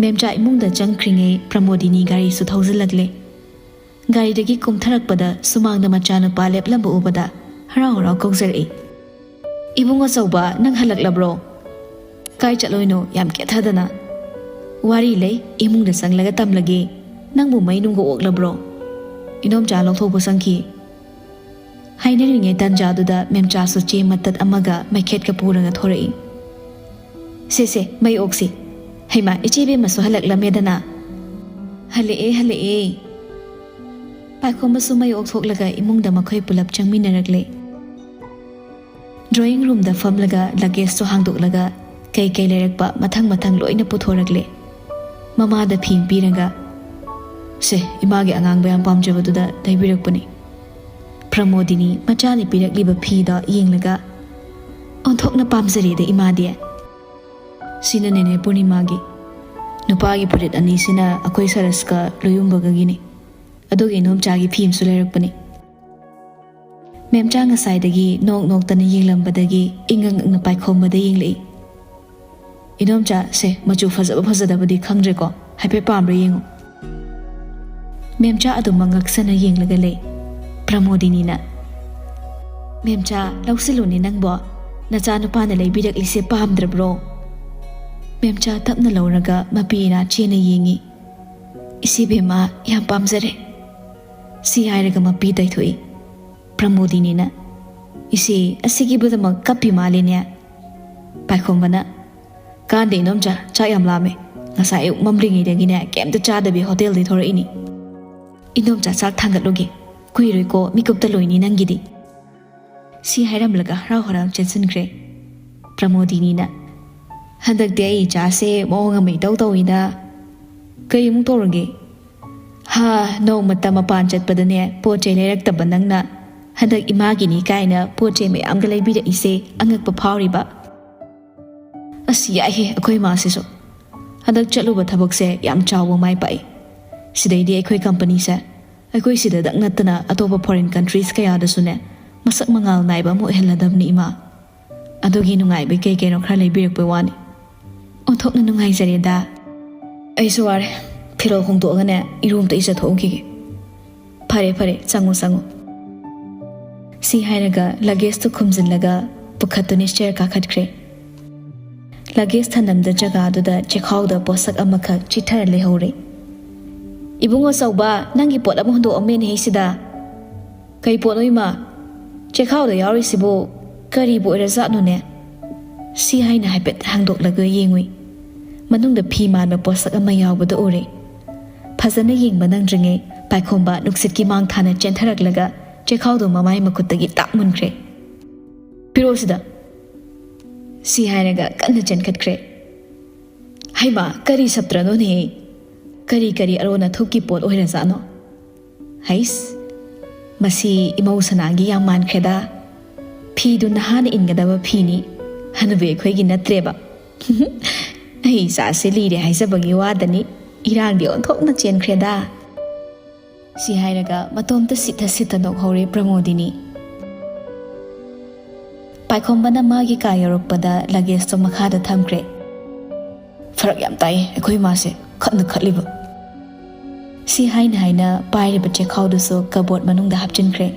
ꯃꯦꯝꯆꯥ ꯏꯃꯨꯡꯗ ꯆꯪꯈ꯭ꯔꯤꯉꯩ ꯄ꯭ꯔꯃꯣꯗꯤꯅꯤ ꯒꯥꯔꯤꯁꯨ ꯊꯧꯖꯤꯜꯂꯛꯂꯦ꯫ ꯒꯥꯔꯤꯗꯒꯤ ꯀꯨꯝꯊꯔꯛꯄꯗ ꯁꯨꯃꯥꯡꯗ ꯃꯆꯥꯅꯨꯄꯥ ꯂꯦꯞꯂꯝꯕ ꯎꯕꯗ ꯍꯔꯥꯎ ꯍꯔꯥꯎ ꯀꯧꯖꯔꯛꯏ꯫ "ꯏꯕꯨꯡ ꯑꯆꯧꯕ, ꯅꯪ ꯍꯜꯂꯛꯂꯕ꯭ꯔꯣ? ꯀꯥꯏ ꯆꯠꯂꯣꯏꯅꯣ ꯌꯥꯝ ꯀꯦꯊꯗꯅ?" "ꯋꯥꯔꯤ ꯂꯩ, ꯏꯃꯨꯡꯗ ꯆꯪꯂꯒ ꯇꯝꯂꯒꯦ꯫ ꯅꯪꯕꯨ ꯃꯩ ꯅꯨꯡꯒ ꯑꯣꯛꯂꯕ꯭ꯔꯣ?" ꯏꯅꯣꯝꯆꯥ ꯂꯧꯊꯣꯛꯄ ꯆꯪꯈꯤ꯫ ꯍꯥꯏꯅꯔꯤꯉꯩ ꯇꯟꯖꯥꯗꯨꯗ ꯃꯦꯝꯆꯥꯁꯨ ꯆꯦ ꯃꯇꯠ ꯑꯃꯒ ꯃꯩꯈꯦꯠꯀ ꯄꯨꯔꯒ ꯊꯣꯔꯛꯏ꯫ "ꯁꯦ, ꯁꯦ, ꯃꯩ ꯑꯣꯛꯁꯤ꯫ ꯍꯩꯃꯥ, ꯏꯆꯦ ꯕꯦꯝꯃꯁꯨ ꯍꯜꯂꯛꯂꯝꯃꯦꯗꯅ?" "ꯍꯜꯂꯛꯑꯦ, ꯍꯜꯂꯛꯑꯦ꯫" ꯄꯥꯏꯈꯣꯝꯕꯁꯨ ꯃꯩ ꯑꯣꯛꯊꯣꯛꯂꯒ ꯏꯃꯨꯡꯗ ꯃꯈꯣꯏ ꯄꯨꯂꯞ ꯆꯪꯃꯤꯟꯅꯔꯛꯂꯦ꯫ ꯗ꯭ꯔꯣꯌꯤꯡ ꯔꯨꯝꯗ ꯐꯝꯂꯒ ꯂꯒꯦꯖꯇꯨ ꯍꯥꯡꯗꯣꯛꯂꯒ ꯀꯩ ꯀꯩ ꯂꯩꯔꯛꯄ ꯃꯊꯪ ꯃꯊꯪ ꯂꯣꯏꯅ ꯄꯨꯊꯣꯔꯛꯂꯦ꯫ ꯃꯃꯥꯗ ꯐꯤ ꯄꯤꯔꯒ, "ꯁꯦ, ꯏꯃꯥꯒꯤ ꯑꯉꯥꯡꯕ ꯌꯥꯝ ꯄꯥꯝꯖꯕꯗꯨꯗ ꯂꯩꯕꯤꯔꯛꯄꯅꯤ꯫" ꯄ꯭ꯔꯃꯣꯗꯤꯅꯤ ꯃꯆꯥꯅ ꯄꯤꯔꯛꯂꯤꯕ ꯐꯤꯗꯣ ꯌꯦꯡꯂꯒ, "ꯑꯣꯟꯊꯣꯛꯅ ꯄꯥꯝꯖꯔꯦꯗ ꯏꯃꯥꯗꯤ꯫ ꯁꯤꯅ ꯅꯦꯅꯦ ꯄꯨꯔꯅꯤꯃꯥꯒꯤ꯫ ꯅꯨꯄꯥꯒꯤ ꯐꯨꯔꯤꯠ ꯑꯅꯤꯁꯤꯅ ꯑꯩꯈꯣꯏ ꯁꯔꯁꯀ ꯂꯣꯌꯨꯝꯕꯒꯒꯤꯅꯤ꯫ ꯑꯗꯨꯒ ꯏꯅꯣꯝꯆꯥꯒꯤ ꯐꯤ ꯑꯃꯁꯨ ꯂꯩꯔꯛꯄꯅꯤ꯫" ꯃꯦꯝꯆꯥ ꯉꯁꯥꯏꯗꯒꯤ ꯅꯣꯛ ꯅꯣꯛꯇꯅ ꯌꯦꯡꯂꯝꯕꯗꯒꯤ ꯏꯉꯛ ꯉꯛꯅ ꯄꯥꯏꯈꯣꯝꯕꯗ ꯌꯦꯡꯂꯛꯏ꯫ "ꯏꯅꯣꯝꯆꯥ, ꯁꯦ, ꯃꯆꯨ ꯐꯖꯕ ꯐꯖꯗꯕꯗꯤ ꯈꯪꯗ꯭ꯔꯦꯀꯣ, ꯍꯥꯏꯐꯦꯠ ꯄꯥꯝꯕ꯭ꯔꯥ ꯌꯦꯡꯉꯨ꯫" ꯃꯦꯝꯆꯥ ꯑꯗꯨꯃꯛ ꯉꯛꯁꯅ ꯌꯦꯡꯂꯒ ꯂꯩ꯫ ꯄ꯭ꯔꯃꯣꯗꯤꯅꯤꯅ, "ꯃꯦꯝꯆꯥ, ꯂꯧꯁꯤꯜꯂꯨꯅꯦ ꯅꯪꯕꯣ, ꯅꯆꯥꯅꯨꯄꯥꯅ ꯂꯩꯕꯤꯔꯛꯂꯤꯁꯦ ꯄꯥꯝꯗ꯭ꯔꯕ꯭ꯔꯣ?" ꯃꯦꯝꯆꯥ ꯇꯞꯅ ꯂꯧꯔꯒ ꯃꯄꯤ ꯏꯅꯥ ꯆꯦꯅ ꯌꯦꯡꯉꯤ꯫ "ꯏꯆꯦ ꯕꯦꯝꯃ, ꯌꯥꯝ ꯄꯥꯝꯖꯔꯦ꯫" ꯁꯤ ꯍꯥꯏꯔꯒ ꯃꯄꯤ ꯇꯩꯊꯣꯛꯏ꯫ ꯄ꯭ꯔꯃꯣꯗꯤꯅꯤꯅ, "ꯏꯆꯦ, ꯑꯁꯤꯒꯤꯕꯨꯗꯃꯛ ꯀꯞꯄꯤ ꯃꯥꯜꯂꯤꯅꯦ?" ꯄꯥꯏꯈꯣꯝꯕꯅ, "ꯀꯥꯟꯗꯦ ꯏꯅꯣꯝꯆꯥ, ꯆꯥꯛ ꯌꯥꯝ ꯂꯥꯝꯃꯦ꯫ ꯉꯁꯥꯏ ꯑꯌꯨꯛ ꯃꯝꯂꯤꯉꯩꯗꯒꯤꯅꯦ ꯀꯩꯝꯇ ꯆꯥꯗꯕꯤ ꯍꯣꯇꯦꯜꯗꯩ ꯊꯣꯔꯛꯏꯅꯤ꯫ ꯏꯅꯣꯝꯆꯥ ꯆꯥꯛ ꯊꯥꯡꯒꯠꯂꯨꯒꯦ꯫ ꯀꯨꯏꯔꯣꯏꯀꯣ, ꯃꯤꯀꯨꯞꯇ ꯂꯣꯏꯅꯤ ꯅꯪꯒꯤꯗꯤ꯫" ꯁꯤ ꯍꯥꯏꯔꯝꯂꯒ ꯍꯔꯥꯎ ꯍꯔꯥꯎ ꯆꯦꯟꯁꯤꯟꯈ꯭ꯔꯦ꯫ ꯄ꯭ꯔꯃꯣꯗꯤꯅꯤꯅ, "ꯍꯟꯗꯛꯇꯤ ꯑꯩ ꯏꯆꯥꯁꯦ ꯃꯑꯣꯡ ꯑꯃ ꯏꯇꯧ ꯇꯧꯏꯗ꯫ ꯀꯩ ꯑꯃꯨꯛ ꯇꯧꯔꯒꯦ? ꯍꯥ, ꯅꯣꯡꯃꯇ ꯃꯄꯥꯟ ꯆꯠꯄꯗꯅꯦ ꯄꯣꯠ ꯆꯩ ꯂꯩꯔꯛꯇꯕ ꯅꯪꯅ ꯍꯟꯗꯛ ꯏꯃꯥꯒꯤꯅꯤ ꯀꯥꯏꯅ ꯄꯣꯠ ꯆꯩ ꯃꯌꯥꯝꯒ ꯂꯩꯕꯤꯔꯛꯏꯁꯦ ꯑꯉꯛꯄ ꯐꯥꯎꯔꯤꯕ꯫" ꯑꯁ, ꯌꯥꯏꯍꯦ ꯑꯩꯈꯣꯏ ꯃꯥꯁꯤꯁꯨ꯫ ꯍꯟꯗꯛ ꯆꯠꯂꯨꯕ ꯊꯕꯛꯁꯦ ꯌꯥꯝ ꯆꯥꯎꯕ ꯃꯥꯏ ꯄꯥꯛꯏ꯫ ꯁꯤꯗꯩꯗꯤ ꯑꯩꯈꯣꯏ ꯀꯝꯄꯅꯤꯁꯦ ꯑꯩꯈꯣꯏ ꯁꯤꯗꯗꯪ ꯅꯠꯇꯅ ꯑꯇꯣꯞꯄ ꯐꯣꯔꯤꯟ ꯀꯟꯇ꯭ꯔꯤꯁ ꯀꯌꯥꯗꯁꯨꯅꯦ ꯃꯁꯛ ꯃꯉꯥꯜ ꯅꯥꯏꯕ ꯑꯃ ꯑꯣꯏꯍꯜꯂꯗꯕꯅꯤ ꯏꯃꯥ꯫ ꯑꯗꯨꯒꯤ ꯅꯨꯡꯉꯥꯏꯕꯩ ꯀꯩ ꯀꯩꯅꯣ ꯈꯔ ꯂꯩꯕꯤꯔꯛꯄꯩ ꯋꯥꯅꯤ꯫ ꯑꯣꯟꯊꯣꯛꯅ ꯅꯨꯡꯉꯥꯏꯖꯔꯦꯗ꯫ ꯑꯩꯁꯨ ꯋꯥꯔꯦ꯫ ꯐꯤꯔꯣꯜ ꯍꯣꯡꯗꯣꯛꯑꯒꯅꯦ ꯏꯔꯨ ꯑꯝꯇ ꯏꯖꯊꯣꯛꯎꯈꯤꯒꯦ꯫ ꯐꯔꯦ, ꯐꯔꯦ, ꯆꯪꯉꯣ, ꯆꯪꯉꯣ꯫ ꯁꯤ ꯍꯥꯏꯔꯒ ꯂꯒꯦꯖꯇꯨ ꯈꯨꯝꯖꯤꯜꯂꯒ ꯄꯨꯈꯠꯇꯨꯅ ꯁ꯭ꯇꯦꯌꯔ ꯀꯥꯈꯠꯈ꯭ꯔꯦ꯫ ꯂꯒꯦꯖ ꯊꯅꯝꯗ ꯖꯒꯥꯗꯨꯗ ꯆꯦꯈꯥꯎꯗ ꯄꯣꯠꯁꯛ ꯑꯃꯈꯛ ꯆꯤꯠꯊꯔ ꯂꯩꯍꯧꯔꯦ꯫ "ꯏꯕꯨꯡꯉꯣ ꯆꯧꯕ, ꯅꯪꯒꯤ ꯄꯣꯠ ꯑꯃ ꯍꯨꯟꯗꯣꯛꯑꯝꯃꯦꯅꯦ ꯁꯤꯗ꯫" "ꯀꯩ ꯄꯣꯠꯅꯣ ꯏꯃꯥ? ꯆꯦꯈꯥꯎꯗ ꯌꯥꯎꯔꯤꯁꯤꯕꯨ ꯀꯔꯤꯕꯨ ꯑꯣꯏꯔꯖꯥꯠꯅꯣꯅꯦ?" ꯁꯤ ꯍꯥꯏꯅ ꯍꯥꯏꯐꯦꯠ ꯍꯥꯡꯗꯣꯛꯂꯒ ꯌꯦꯡꯉꯨꯏ꯫ ꯃꯅꯨꯡꯗ ꯐꯤ ꯃꯥꯟꯕ ꯄꯣꯠꯁꯛ ꯑꯃ ꯌꯥꯎꯕꯗꯨ ꯎꯔꯦ꯫ ꯐꯖꯅ ꯌꯦꯡꯕ ꯅꯪꯗ꯭ꯔꯤꯉꯩ ꯄꯥꯏꯈꯣꯝꯕ ꯅꯨꯡꯁꯤꯠꯀꯤ ꯃꯥꯡ ꯊꯥꯅ ꯆꯦꯟꯊꯔꯛꯂꯒ ꯆꯦꯈꯥꯎꯗꯨ ꯃꯃꯥꯏ ꯃꯈꯨꯠꯇꯒꯤ ꯇꯥꯛ ꯃꯨꯟꯈ꯭ꯔꯦ꯫ "ꯄꯤꯔꯛꯑꯣ ꯁꯤꯗ꯫" ꯁꯤ ꯍꯥꯏꯔꯒ ꯀꯟꯅ ꯆꯦꯟꯈꯠꯈ꯭ꯔꯦ꯫ "ꯍꯩꯃꯥ, ꯀꯔꯤ ꯁꯞꯇ꯭ꯔꯅꯣꯅꯦꯍꯦ? ꯀꯔꯤ ꯀꯔꯤ ꯑꯔꯣꯟ ꯑꯊꯨꯞꯀꯤ ꯄꯣꯠ ꯑꯣꯏꯔꯖꯥꯠꯅꯣ? ꯍꯩꯁ, ꯃꯁꯤ ꯏꯃꯧ ꯁꯅꯥꯒꯤ ꯌꯥꯝ ꯃꯥꯟꯈ꯭ꯔꯦꯗ꯫ ꯐꯤꯗꯨ ꯅꯍꯥꯅ ꯏꯟꯒꯗꯕ ꯐꯤꯅꯤ, ꯍꯅꯨꯕꯤ ꯑꯩꯈꯣꯏꯒꯤ ꯅꯠꯇ꯭ꯔꯦꯕ꯫" "ꯑꯩ ꯏꯆꯥꯁꯦ ꯂꯤꯔꯦ ꯍꯥꯏꯖꯕꯒꯤ ꯋꯥꯗꯅꯤ, ꯏꯔꯥꯡꯗꯤ ꯑꯣꯟꯊꯣꯛꯅ ꯆꯦꯟꯈ꯭ꯔꯦꯗ꯫" ꯁꯤ ꯍꯥꯏꯔꯒ ꯃꯇꯣꯝꯇ ꯁꯤꯠꯊ ꯁꯤꯠꯊ ꯅꯣꯛꯍꯧꯔꯦ ꯄ꯭ꯔꯃꯣꯗꯤꯅꯤ꯫ ꯄꯥꯏꯈꯣꯝꯕꯅ ꯃꯥꯒꯤ ꯀꯥ ꯌꯧꯔꯛꯄꯗ ꯂꯒꯦꯖꯇꯣ ꯃꯈꯥꯗ ꯊꯝꯈ꯭ꯔꯦ꯫ "ꯐꯔꯛ ꯌꯥꯝ ꯇꯥꯏ ꯑꯩꯈꯣꯏ ꯃꯥꯁꯦ ꯈꯠꯅ ꯈꯠꯂꯤꯕ꯫" ꯁꯤ ꯍꯥꯏꯅ ꯍꯥꯏꯅ ꯄꯥꯏꯔꯤꯕ ꯆꯦꯈꯥꯎꯗꯨꯁꯨ ꯀꯕꯣꯔꯗ ꯃꯅꯨꯡꯗ ꯍꯥꯞꯆꯤꯟꯈ꯭ꯔꯦ꯫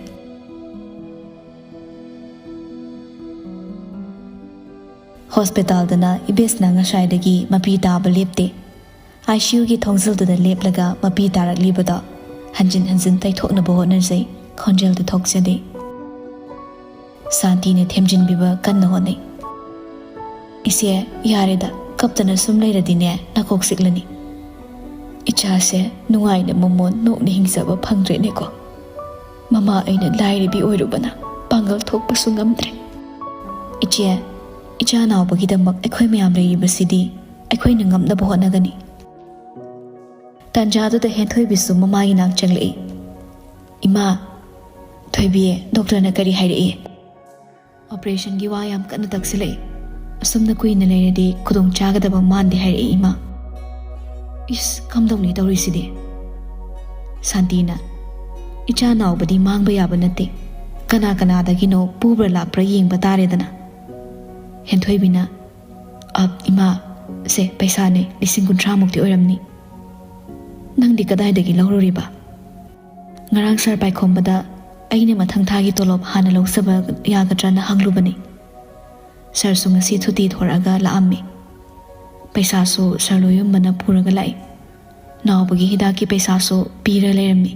ꯍꯣꯁꯄꯤꯇꯥꯜꯗꯅ ꯏꯕꯦꯁꯅ ꯉꯁꯥꯏꯗꯒꯤ ꯃꯄꯤ ꯇꯥꯕ ꯂꯦꯞꯇꯦ꯫ ꯑꯥꯏ ꯁꯤ ꯌꯨꯒꯤ ꯊꯣꯡꯖꯤꯜꯗꯨꯗ ꯂꯦꯞꯂꯒ ꯃꯄꯤ ꯇꯥꯔꯛꯂꯤꯕꯗꯣ ꯍꯟꯖꯤꯟ ꯍꯟꯖꯤꯟ ꯇꯩꯊꯣꯛꯅꯕ ꯍꯣꯠꯅꯖꯩ, ꯈꯣꯟꯖꯦꯜꯗꯤ ꯊꯣꯛꯆꯗꯦ꯫ ꯁꯥꯟꯇꯤꯅ ꯊꯦꯝꯖꯤꯟꯕꯤꯕ ꯀꯟꯅ ꯍꯣꯠꯅꯩ꯫ "ꯏꯆꯦ, ꯌꯥꯔꯦꯗ, ꯀꯞꯇꯅ ꯁꯨꯝ ꯂꯩꯔꯗꯤꯅꯦ ꯅꯀꯣꯛ ꯆꯤꯛꯂꯅꯤ꯫ ꯏꯆꯥꯁꯦ ꯅꯨꯡꯉꯥꯏꯅ ꯃꯃꯣꯟ ꯅꯣꯛꯅ ꯍꯤꯡꯖꯕ ꯐꯪꯗ꯭ꯔꯦꯅꯦꯀꯣ꯫ ꯃꯃꯥ ꯑꯩꯅ ꯂꯥꯏꯔꯕꯤ ꯑꯣꯏꯔꯨꯕꯅ ꯄꯥꯡꯒꯜ ꯊꯣꯛꯄꯁꯨ ꯉꯝꯗ꯭ꯔꯦ꯫ ꯏꯆꯦ, ꯏꯆꯥ ꯅꯥꯎꯕꯒꯤꯗꯃꯛ ꯑꯩꯈꯣꯏ ꯃꯌꯥꯝ ꯂꯩꯔꯤꯕꯁꯤꯗꯤ ꯑꯩꯈꯣꯏꯅ ꯉꯝꯅꯕ ꯍꯣꯠꯅꯒꯅꯤ꯫" ꯇꯥꯟꯖꯥꯗꯨꯗ ꯍꯦꯟꯊꯣꯏꯕꯤꯁꯨ ꯃꯃꯥꯒꯤ ꯅꯥꯛ ꯆꯪꯂꯛꯏ꯫ "ꯏꯃꯥ, ꯊꯣꯏꯕꯤ, ꯗꯣꯛꯇꯔꯅ ꯀꯔꯤ ꯍꯥꯏꯔꯛꯏ?" "ꯑꯣꯄꯔꯦꯁꯟꯒꯤ ꯋꯥ ꯌꯥꯝ ꯀꯟꯅ ꯇꯛꯁꯤꯜꯂꯛꯏ꯫ ꯑꯁꯨꯝꯅ ꯀꯨꯏꯅ ꯂꯩꯔꯗꯤ ꯈꯨꯗꯣꯡ ꯆꯥꯒꯗꯕ ꯃꯥꯟꯗꯦ ꯍꯥꯏꯔꯛꯏ, ꯏꯃꯥ꯫" "ꯏꯁ, ꯀꯝꯗꯧꯅꯤ ꯇꯧꯔꯤꯁꯤꯗꯤ?" ꯁꯥꯟꯇꯤꯅ, "ꯏꯆꯥ ꯅꯥꯎꯕꯗꯤ ꯃꯥꯡꯕ ꯌꯥꯕ ꯅꯠꯇꯦ꯫ ꯀꯅꯥ ꯀꯅꯥꯗꯒꯤꯅꯣ ꯄꯨꯕ꯭ꯔꯥ ꯂꯥꯛꯄ꯭ꯔꯥ ꯌꯦꯡꯕ ꯇꯥꯔꯦꯗꯅ꯫" ꯍꯦꯟꯊꯣꯏꯕꯤꯅ, "ꯑꯞ, ꯏꯃꯥ, ꯁꯦ ꯄꯩꯁꯥꯅꯦ, ꯂꯤꯁꯤꯡ ꯀꯨꯟꯊ꯭ꯔꯥ ꯃꯨꯛꯇꯤ ꯑꯣꯏꯔꯝꯅꯤ꯫ ꯅꯪꯗꯤ ꯀꯗꯥꯏꯗꯒꯤ ꯂꯧꯔꯨꯔꯤꯕ?" "ꯉꯔꯥꯡ ꯁꯥꯔ ꯄꯥꯏꯈꯣꯝꯕꯗ ꯑꯩꯅ ꯃꯊꯪ ꯊꯥꯒꯤ ꯇꯣꯂꯣꯞ ꯍꯥꯟꯅ ꯂꯧꯖꯕ ꯌꯥꯒꯗ꯭ꯔꯅ ꯍꯪꯂꯨꯕꯅꯤ꯫ ꯁꯥꯔꯁꯨ ꯉꯁꯤ ꯁꯨꯇꯤ ꯊꯣꯔꯛꯑꯒ ꯂꯥꯛꯑꯝꯃꯤ꯫ ꯄꯩꯁꯥꯁꯨ ꯁꯥꯔ ꯂꯣꯌꯨꯝꯕꯅ ꯄꯨꯔꯒ ꯂꯥꯛꯏ꯫ ꯅꯥꯎꯕꯒꯤ ꯍꯤꯗꯥꯛꯀꯤ ꯄꯩꯁꯥꯁꯨ ꯄꯤꯔ ꯂꯩꯔꯝꯃꯤ꯫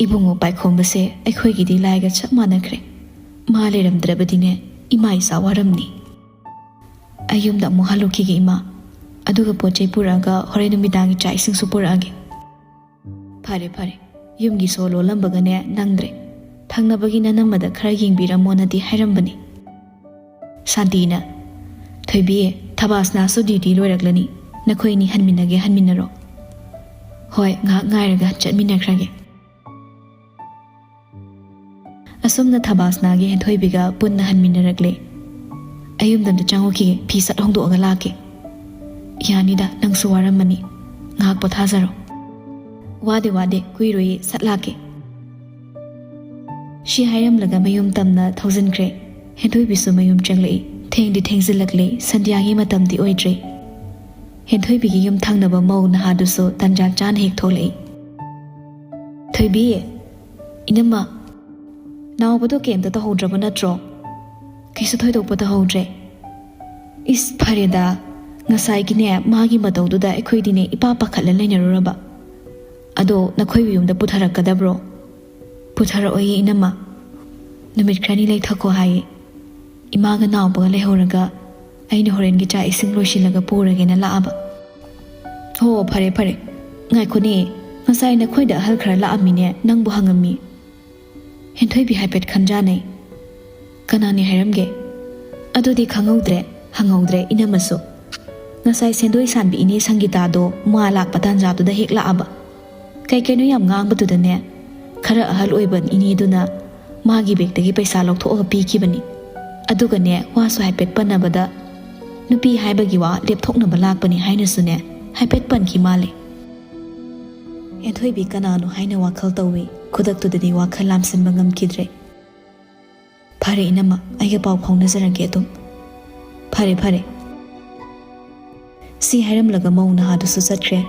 ꯏꯕꯨꯡꯉꯣ ꯄꯥꯏꯈꯣꯝꯕꯁꯦ ꯑꯩꯈꯣꯏꯒꯤꯗꯤ ꯂꯥꯏꯒ ꯆꯞ ꯃꯥꯟꯅꯈ꯭ꯔꯦ꯫ ꯃꯥ ꯂꯩꯔꯝꯗ꯭ꯔꯕꯗꯤꯅꯦ, ꯏꯃꯥ ꯏꯆꯥ ꯋꯥꯔꯝꯅꯤ꯫ ꯑꯩ ꯌꯨꯝꯗ ꯑꯃꯨꯛ ꯍꯜꯂꯨꯈꯤꯒꯦ, ꯏꯃꯥ꯫ ꯑꯗꯨꯒ ꯄꯣꯠ ꯆꯩ ꯄꯨꯔꯛꯑꯒ ꯍꯣꯔꯦꯟ ꯅꯨꯃꯤꯗꯥꯡꯒꯤ ꯆꯥꯛ ꯏꯁꯤꯡꯁꯨ ꯄꯨꯔꯛꯑꯒꯦ꯫" "ꯐꯔꯦ, ꯐꯔꯦ꯫ ꯌꯨꯝꯒꯤ ꯁꯣ ꯂꯣꯜꯂꯝꯕꯒꯅꯦ ꯅꯪꯗ꯭ꯔꯦ꯫ ꯊꯪꯅꯕꯒꯤ ꯅꯅꯝꯃꯗ ꯈꯔ ꯌꯦꯡꯕꯤꯔꯝꯃꯣꯅꯗꯤ ꯍꯥꯏꯔꯝꯕꯅꯤ꯫" ꯁꯥꯟꯇꯤꯅ, "ꯊꯣꯏꯕꯤ, ꯊꯕꯥꯁꯅꯥꯁꯨ ꯗ꯭ꯌꯨꯇꯤ ꯂꯣꯏꯔꯛꯂꯅꯤ꯫ ꯅꯈꯣꯏ ꯑꯅꯤ ꯍꯟꯃꯤꯟꯅꯒꯦ ꯍꯟꯃꯤꯟꯅꯔꯣ꯫" "ꯍꯣꯏ, ꯉꯥꯏꯍꯥꯛ ꯉꯥꯏꯔꯒ ꯆꯠꯃꯤꯟꯅꯈ꯭ꯔꯒꯦ꯫" ꯑꯁꯨꯝꯅ ꯊꯕꯥꯁꯅꯥꯒꯤ ꯍꯦꯟꯊꯣꯏꯕꯤꯒ ꯄꯨꯟꯅ ꯍꯟꯃꯤꯟꯅꯔꯛꯂꯦ꯫ "ꯑꯩ ꯌꯨꯝꯗ ꯑꯝꯇ ꯆꯪꯉꯨꯈꯤꯒꯦ, ꯐꯤ ꯁꯠ ꯍꯣꯡꯗꯣꯛꯑꯒ ꯂꯥꯛꯀꯦ꯫" "ꯌꯥꯅꯤꯗ, ꯅꯪꯁꯨ ꯋꯥꯔꯝꯃꯅꯤ꯫ ꯉꯥꯏꯍꯥꯛ ꯄꯣꯊꯥꯖꯔꯣ꯫" "ꯋꯥꯗꯦ, ꯋꯥꯗꯦ, ꯀꯨꯏꯔꯣꯏꯌꯦ, ꯁꯠ ꯂꯥꯛꯀꯦ꯫" ꯁꯤ ꯍꯥꯏꯔꯝꯂꯒ ꯃꯌꯨꯝ ꯇꯝꯅ ꯊꯧꯖꯤꯟꯈ꯭ꯔꯦ꯫ ꯍꯦꯟꯊꯣꯏꯕꯤꯁꯨ ꯃꯌꯨꯝ ꯆꯪꯂꯛꯏ꯫ ꯊꯦꯡꯗꯤ ꯊꯦꯡꯖꯤꯜꯂꯛꯂꯦ, ꯁꯟꯙ꯭ꯌꯥꯒꯤ ꯃꯇꯝꯗꯤ ꯑꯣꯏꯗ꯭ꯔꯦ꯫ ꯍꯦꯟꯊꯣꯏꯕꯤꯒꯤ ꯌꯨꯝ ꯊꯪꯅꯕ ꯃꯧ ꯅꯍꯥꯗꯨꯁꯨ ꯇꯟꯖꯥ ꯆꯥꯅ ꯍꯦꯛ ꯊꯣꯛꯂꯛꯏ꯫ "ꯊꯣꯏꯕꯤ, ꯏꯅꯝꯃ, ꯅꯥꯎꯕꯗꯣ ꯀꯩꯝꯇ ꯇꯧꯍꯧꯗ꯭ꯔꯕ ꯅꯠꯇ꯭ꯔꯣ?" "ꯀꯩꯁꯨ ꯊꯣꯏꯗꯣꯛꯄ ꯇꯧꯍꯧꯗ꯭ꯔꯦ꯫" "ꯏꯁ, ꯐꯔꯦꯗ, ꯉꯁꯥꯏꯒꯤꯅꯦ ꯃꯥꯒꯤ ꯃꯇꯧꯗꯨꯗ ꯑꯩꯈꯣꯏꯗꯤꯅꯦ ꯏꯄꯥ ꯄꯥꯈꯠꯂ ꯂꯩꯅꯔꯨꯔꯕ꯫ ꯑꯗꯣ ꯅꯈꯣꯏꯒꯤ ꯌꯨꯝꯗ ꯄꯨꯊꯔꯛꯀꯗꯕ꯭ꯔꯣ?" "ꯄꯨꯊꯔꯛꯑꯣꯏꯌꯦ, ꯏꯅꯝꯃ꯫ ꯅꯨꯃꯤꯠ ꯈꯔꯅꯤ ꯂꯩꯊꯈꯣ ꯍꯥꯏꯌꯦ꯫ ꯏꯃꯥꯒ ꯅꯥꯎꯕꯒ ꯂꯩꯍꯧꯔꯒ ꯑꯩꯅ ꯍꯣꯔꯦꯟꯒꯤ ꯆꯥꯛ ꯏꯁꯤꯡ ꯂꯣꯏꯁꯤꯜꯂꯒ ꯄꯨꯔꯒꯦꯅ ꯂꯥꯛꯑꯕ꯫ ꯍꯣ, ꯐꯔꯦ ꯐꯔꯦ꯫ ꯉꯥꯏꯈꯣꯅꯦ, ꯉꯁꯥꯏ ꯅꯈꯣꯏꯗ ꯑꯍꯜ ꯈꯔ ꯂꯥꯛꯑꯝꯃꯤꯅꯦ, ꯅꯪꯕꯨ ꯍꯪꯉꯝꯃꯤ꯫ ꯍꯦꯟꯊꯣꯏꯕꯤ ꯍꯥꯏꯐꯦꯠ ꯈꯟꯖꯥꯅꯩ꯫ ꯀꯅꯥꯅꯤ ꯍꯥꯏꯔꯝꯒꯦ? ꯑꯗꯨꯗꯤ ꯈꯪꯍꯧꯗ꯭ꯔꯦ, ꯍꯪꯍꯧꯗ꯭ꯔꯦ ꯏꯅꯝꯃꯁꯨ꯫ ꯉꯁꯥꯏ ꯁꯦꯟꯗꯣꯏ ꯁꯥꯟꯕꯤ ꯏꯅꯦ ꯁꯪꯒꯤꯇꯥꯗꯣ ꯃꯥ ꯂꯥꯛꯄ ꯇꯥꯟꯖꯥꯗꯨꯗ ꯍꯦꯛ ꯂꯥꯛꯑꯕ꯫ ꯀꯩ ꯀꯩꯅꯣ ꯌꯥꯝ ꯉꯥꯡꯕꯗꯨꯗꯅꯦ, ꯈꯔ ꯑꯍꯜ ꯑꯣꯏꯕ ꯏꯅꯦꯗꯨꯅ ꯃꯥꯒꯤ ꯕꯦꯒꯇꯒꯤ ꯄꯩꯁꯥ ꯂꯧꯊꯣꯛꯑꯒ ꯄꯤꯈꯤꯕꯅꯤ꯫ ꯑꯗꯨꯒꯅꯦ, ꯋꯥꯁꯨ ꯍꯥꯏꯐꯦꯠ ꯄꯟꯅꯕꯗ, "ꯅꯨꯄꯤ ꯍꯥꯏꯕꯒꯤ ꯋꯥ ꯂꯦꯞꯊꯣꯛꯅꯕ ꯂꯥꯛꯄꯅꯤ" ꯍꯥꯏꯅꯁꯨꯅꯦ ꯍꯥꯏꯐꯦꯠ ꯄꯟꯈꯤ ꯃꯥꯜꯂꯦ꯫ ꯍꯦꯟꯊꯣꯏꯕꯤ ꯀꯅꯥꯅꯣ ꯍꯥꯏꯅ ꯋꯥꯈꯜ ꯇꯧꯏ꯫ ꯈꯨꯗꯛꯇꯨꯗꯗꯤ ꯋꯥꯈꯜ ꯂꯥꯝꯁꯤꯟꯕ ꯉꯝꯈꯤꯗ꯭ꯔꯦ꯫ "ꯐꯔꯦ ꯏꯅꯝꯃ, ꯑꯩꯒ ꯄꯥꯎ ꯐꯥꯎꯅꯖꯔꯒꯦ ꯑꯗꯨꯝ꯫ ꯐꯔꯦ, ꯐꯔꯦ꯫" ꯁꯤ ꯍꯥꯏꯔꯝꯂꯒ ꯃꯧ ꯅꯍꯥꯗꯨꯁꯨ ꯆꯠꯈ꯭ꯔꯦ꯫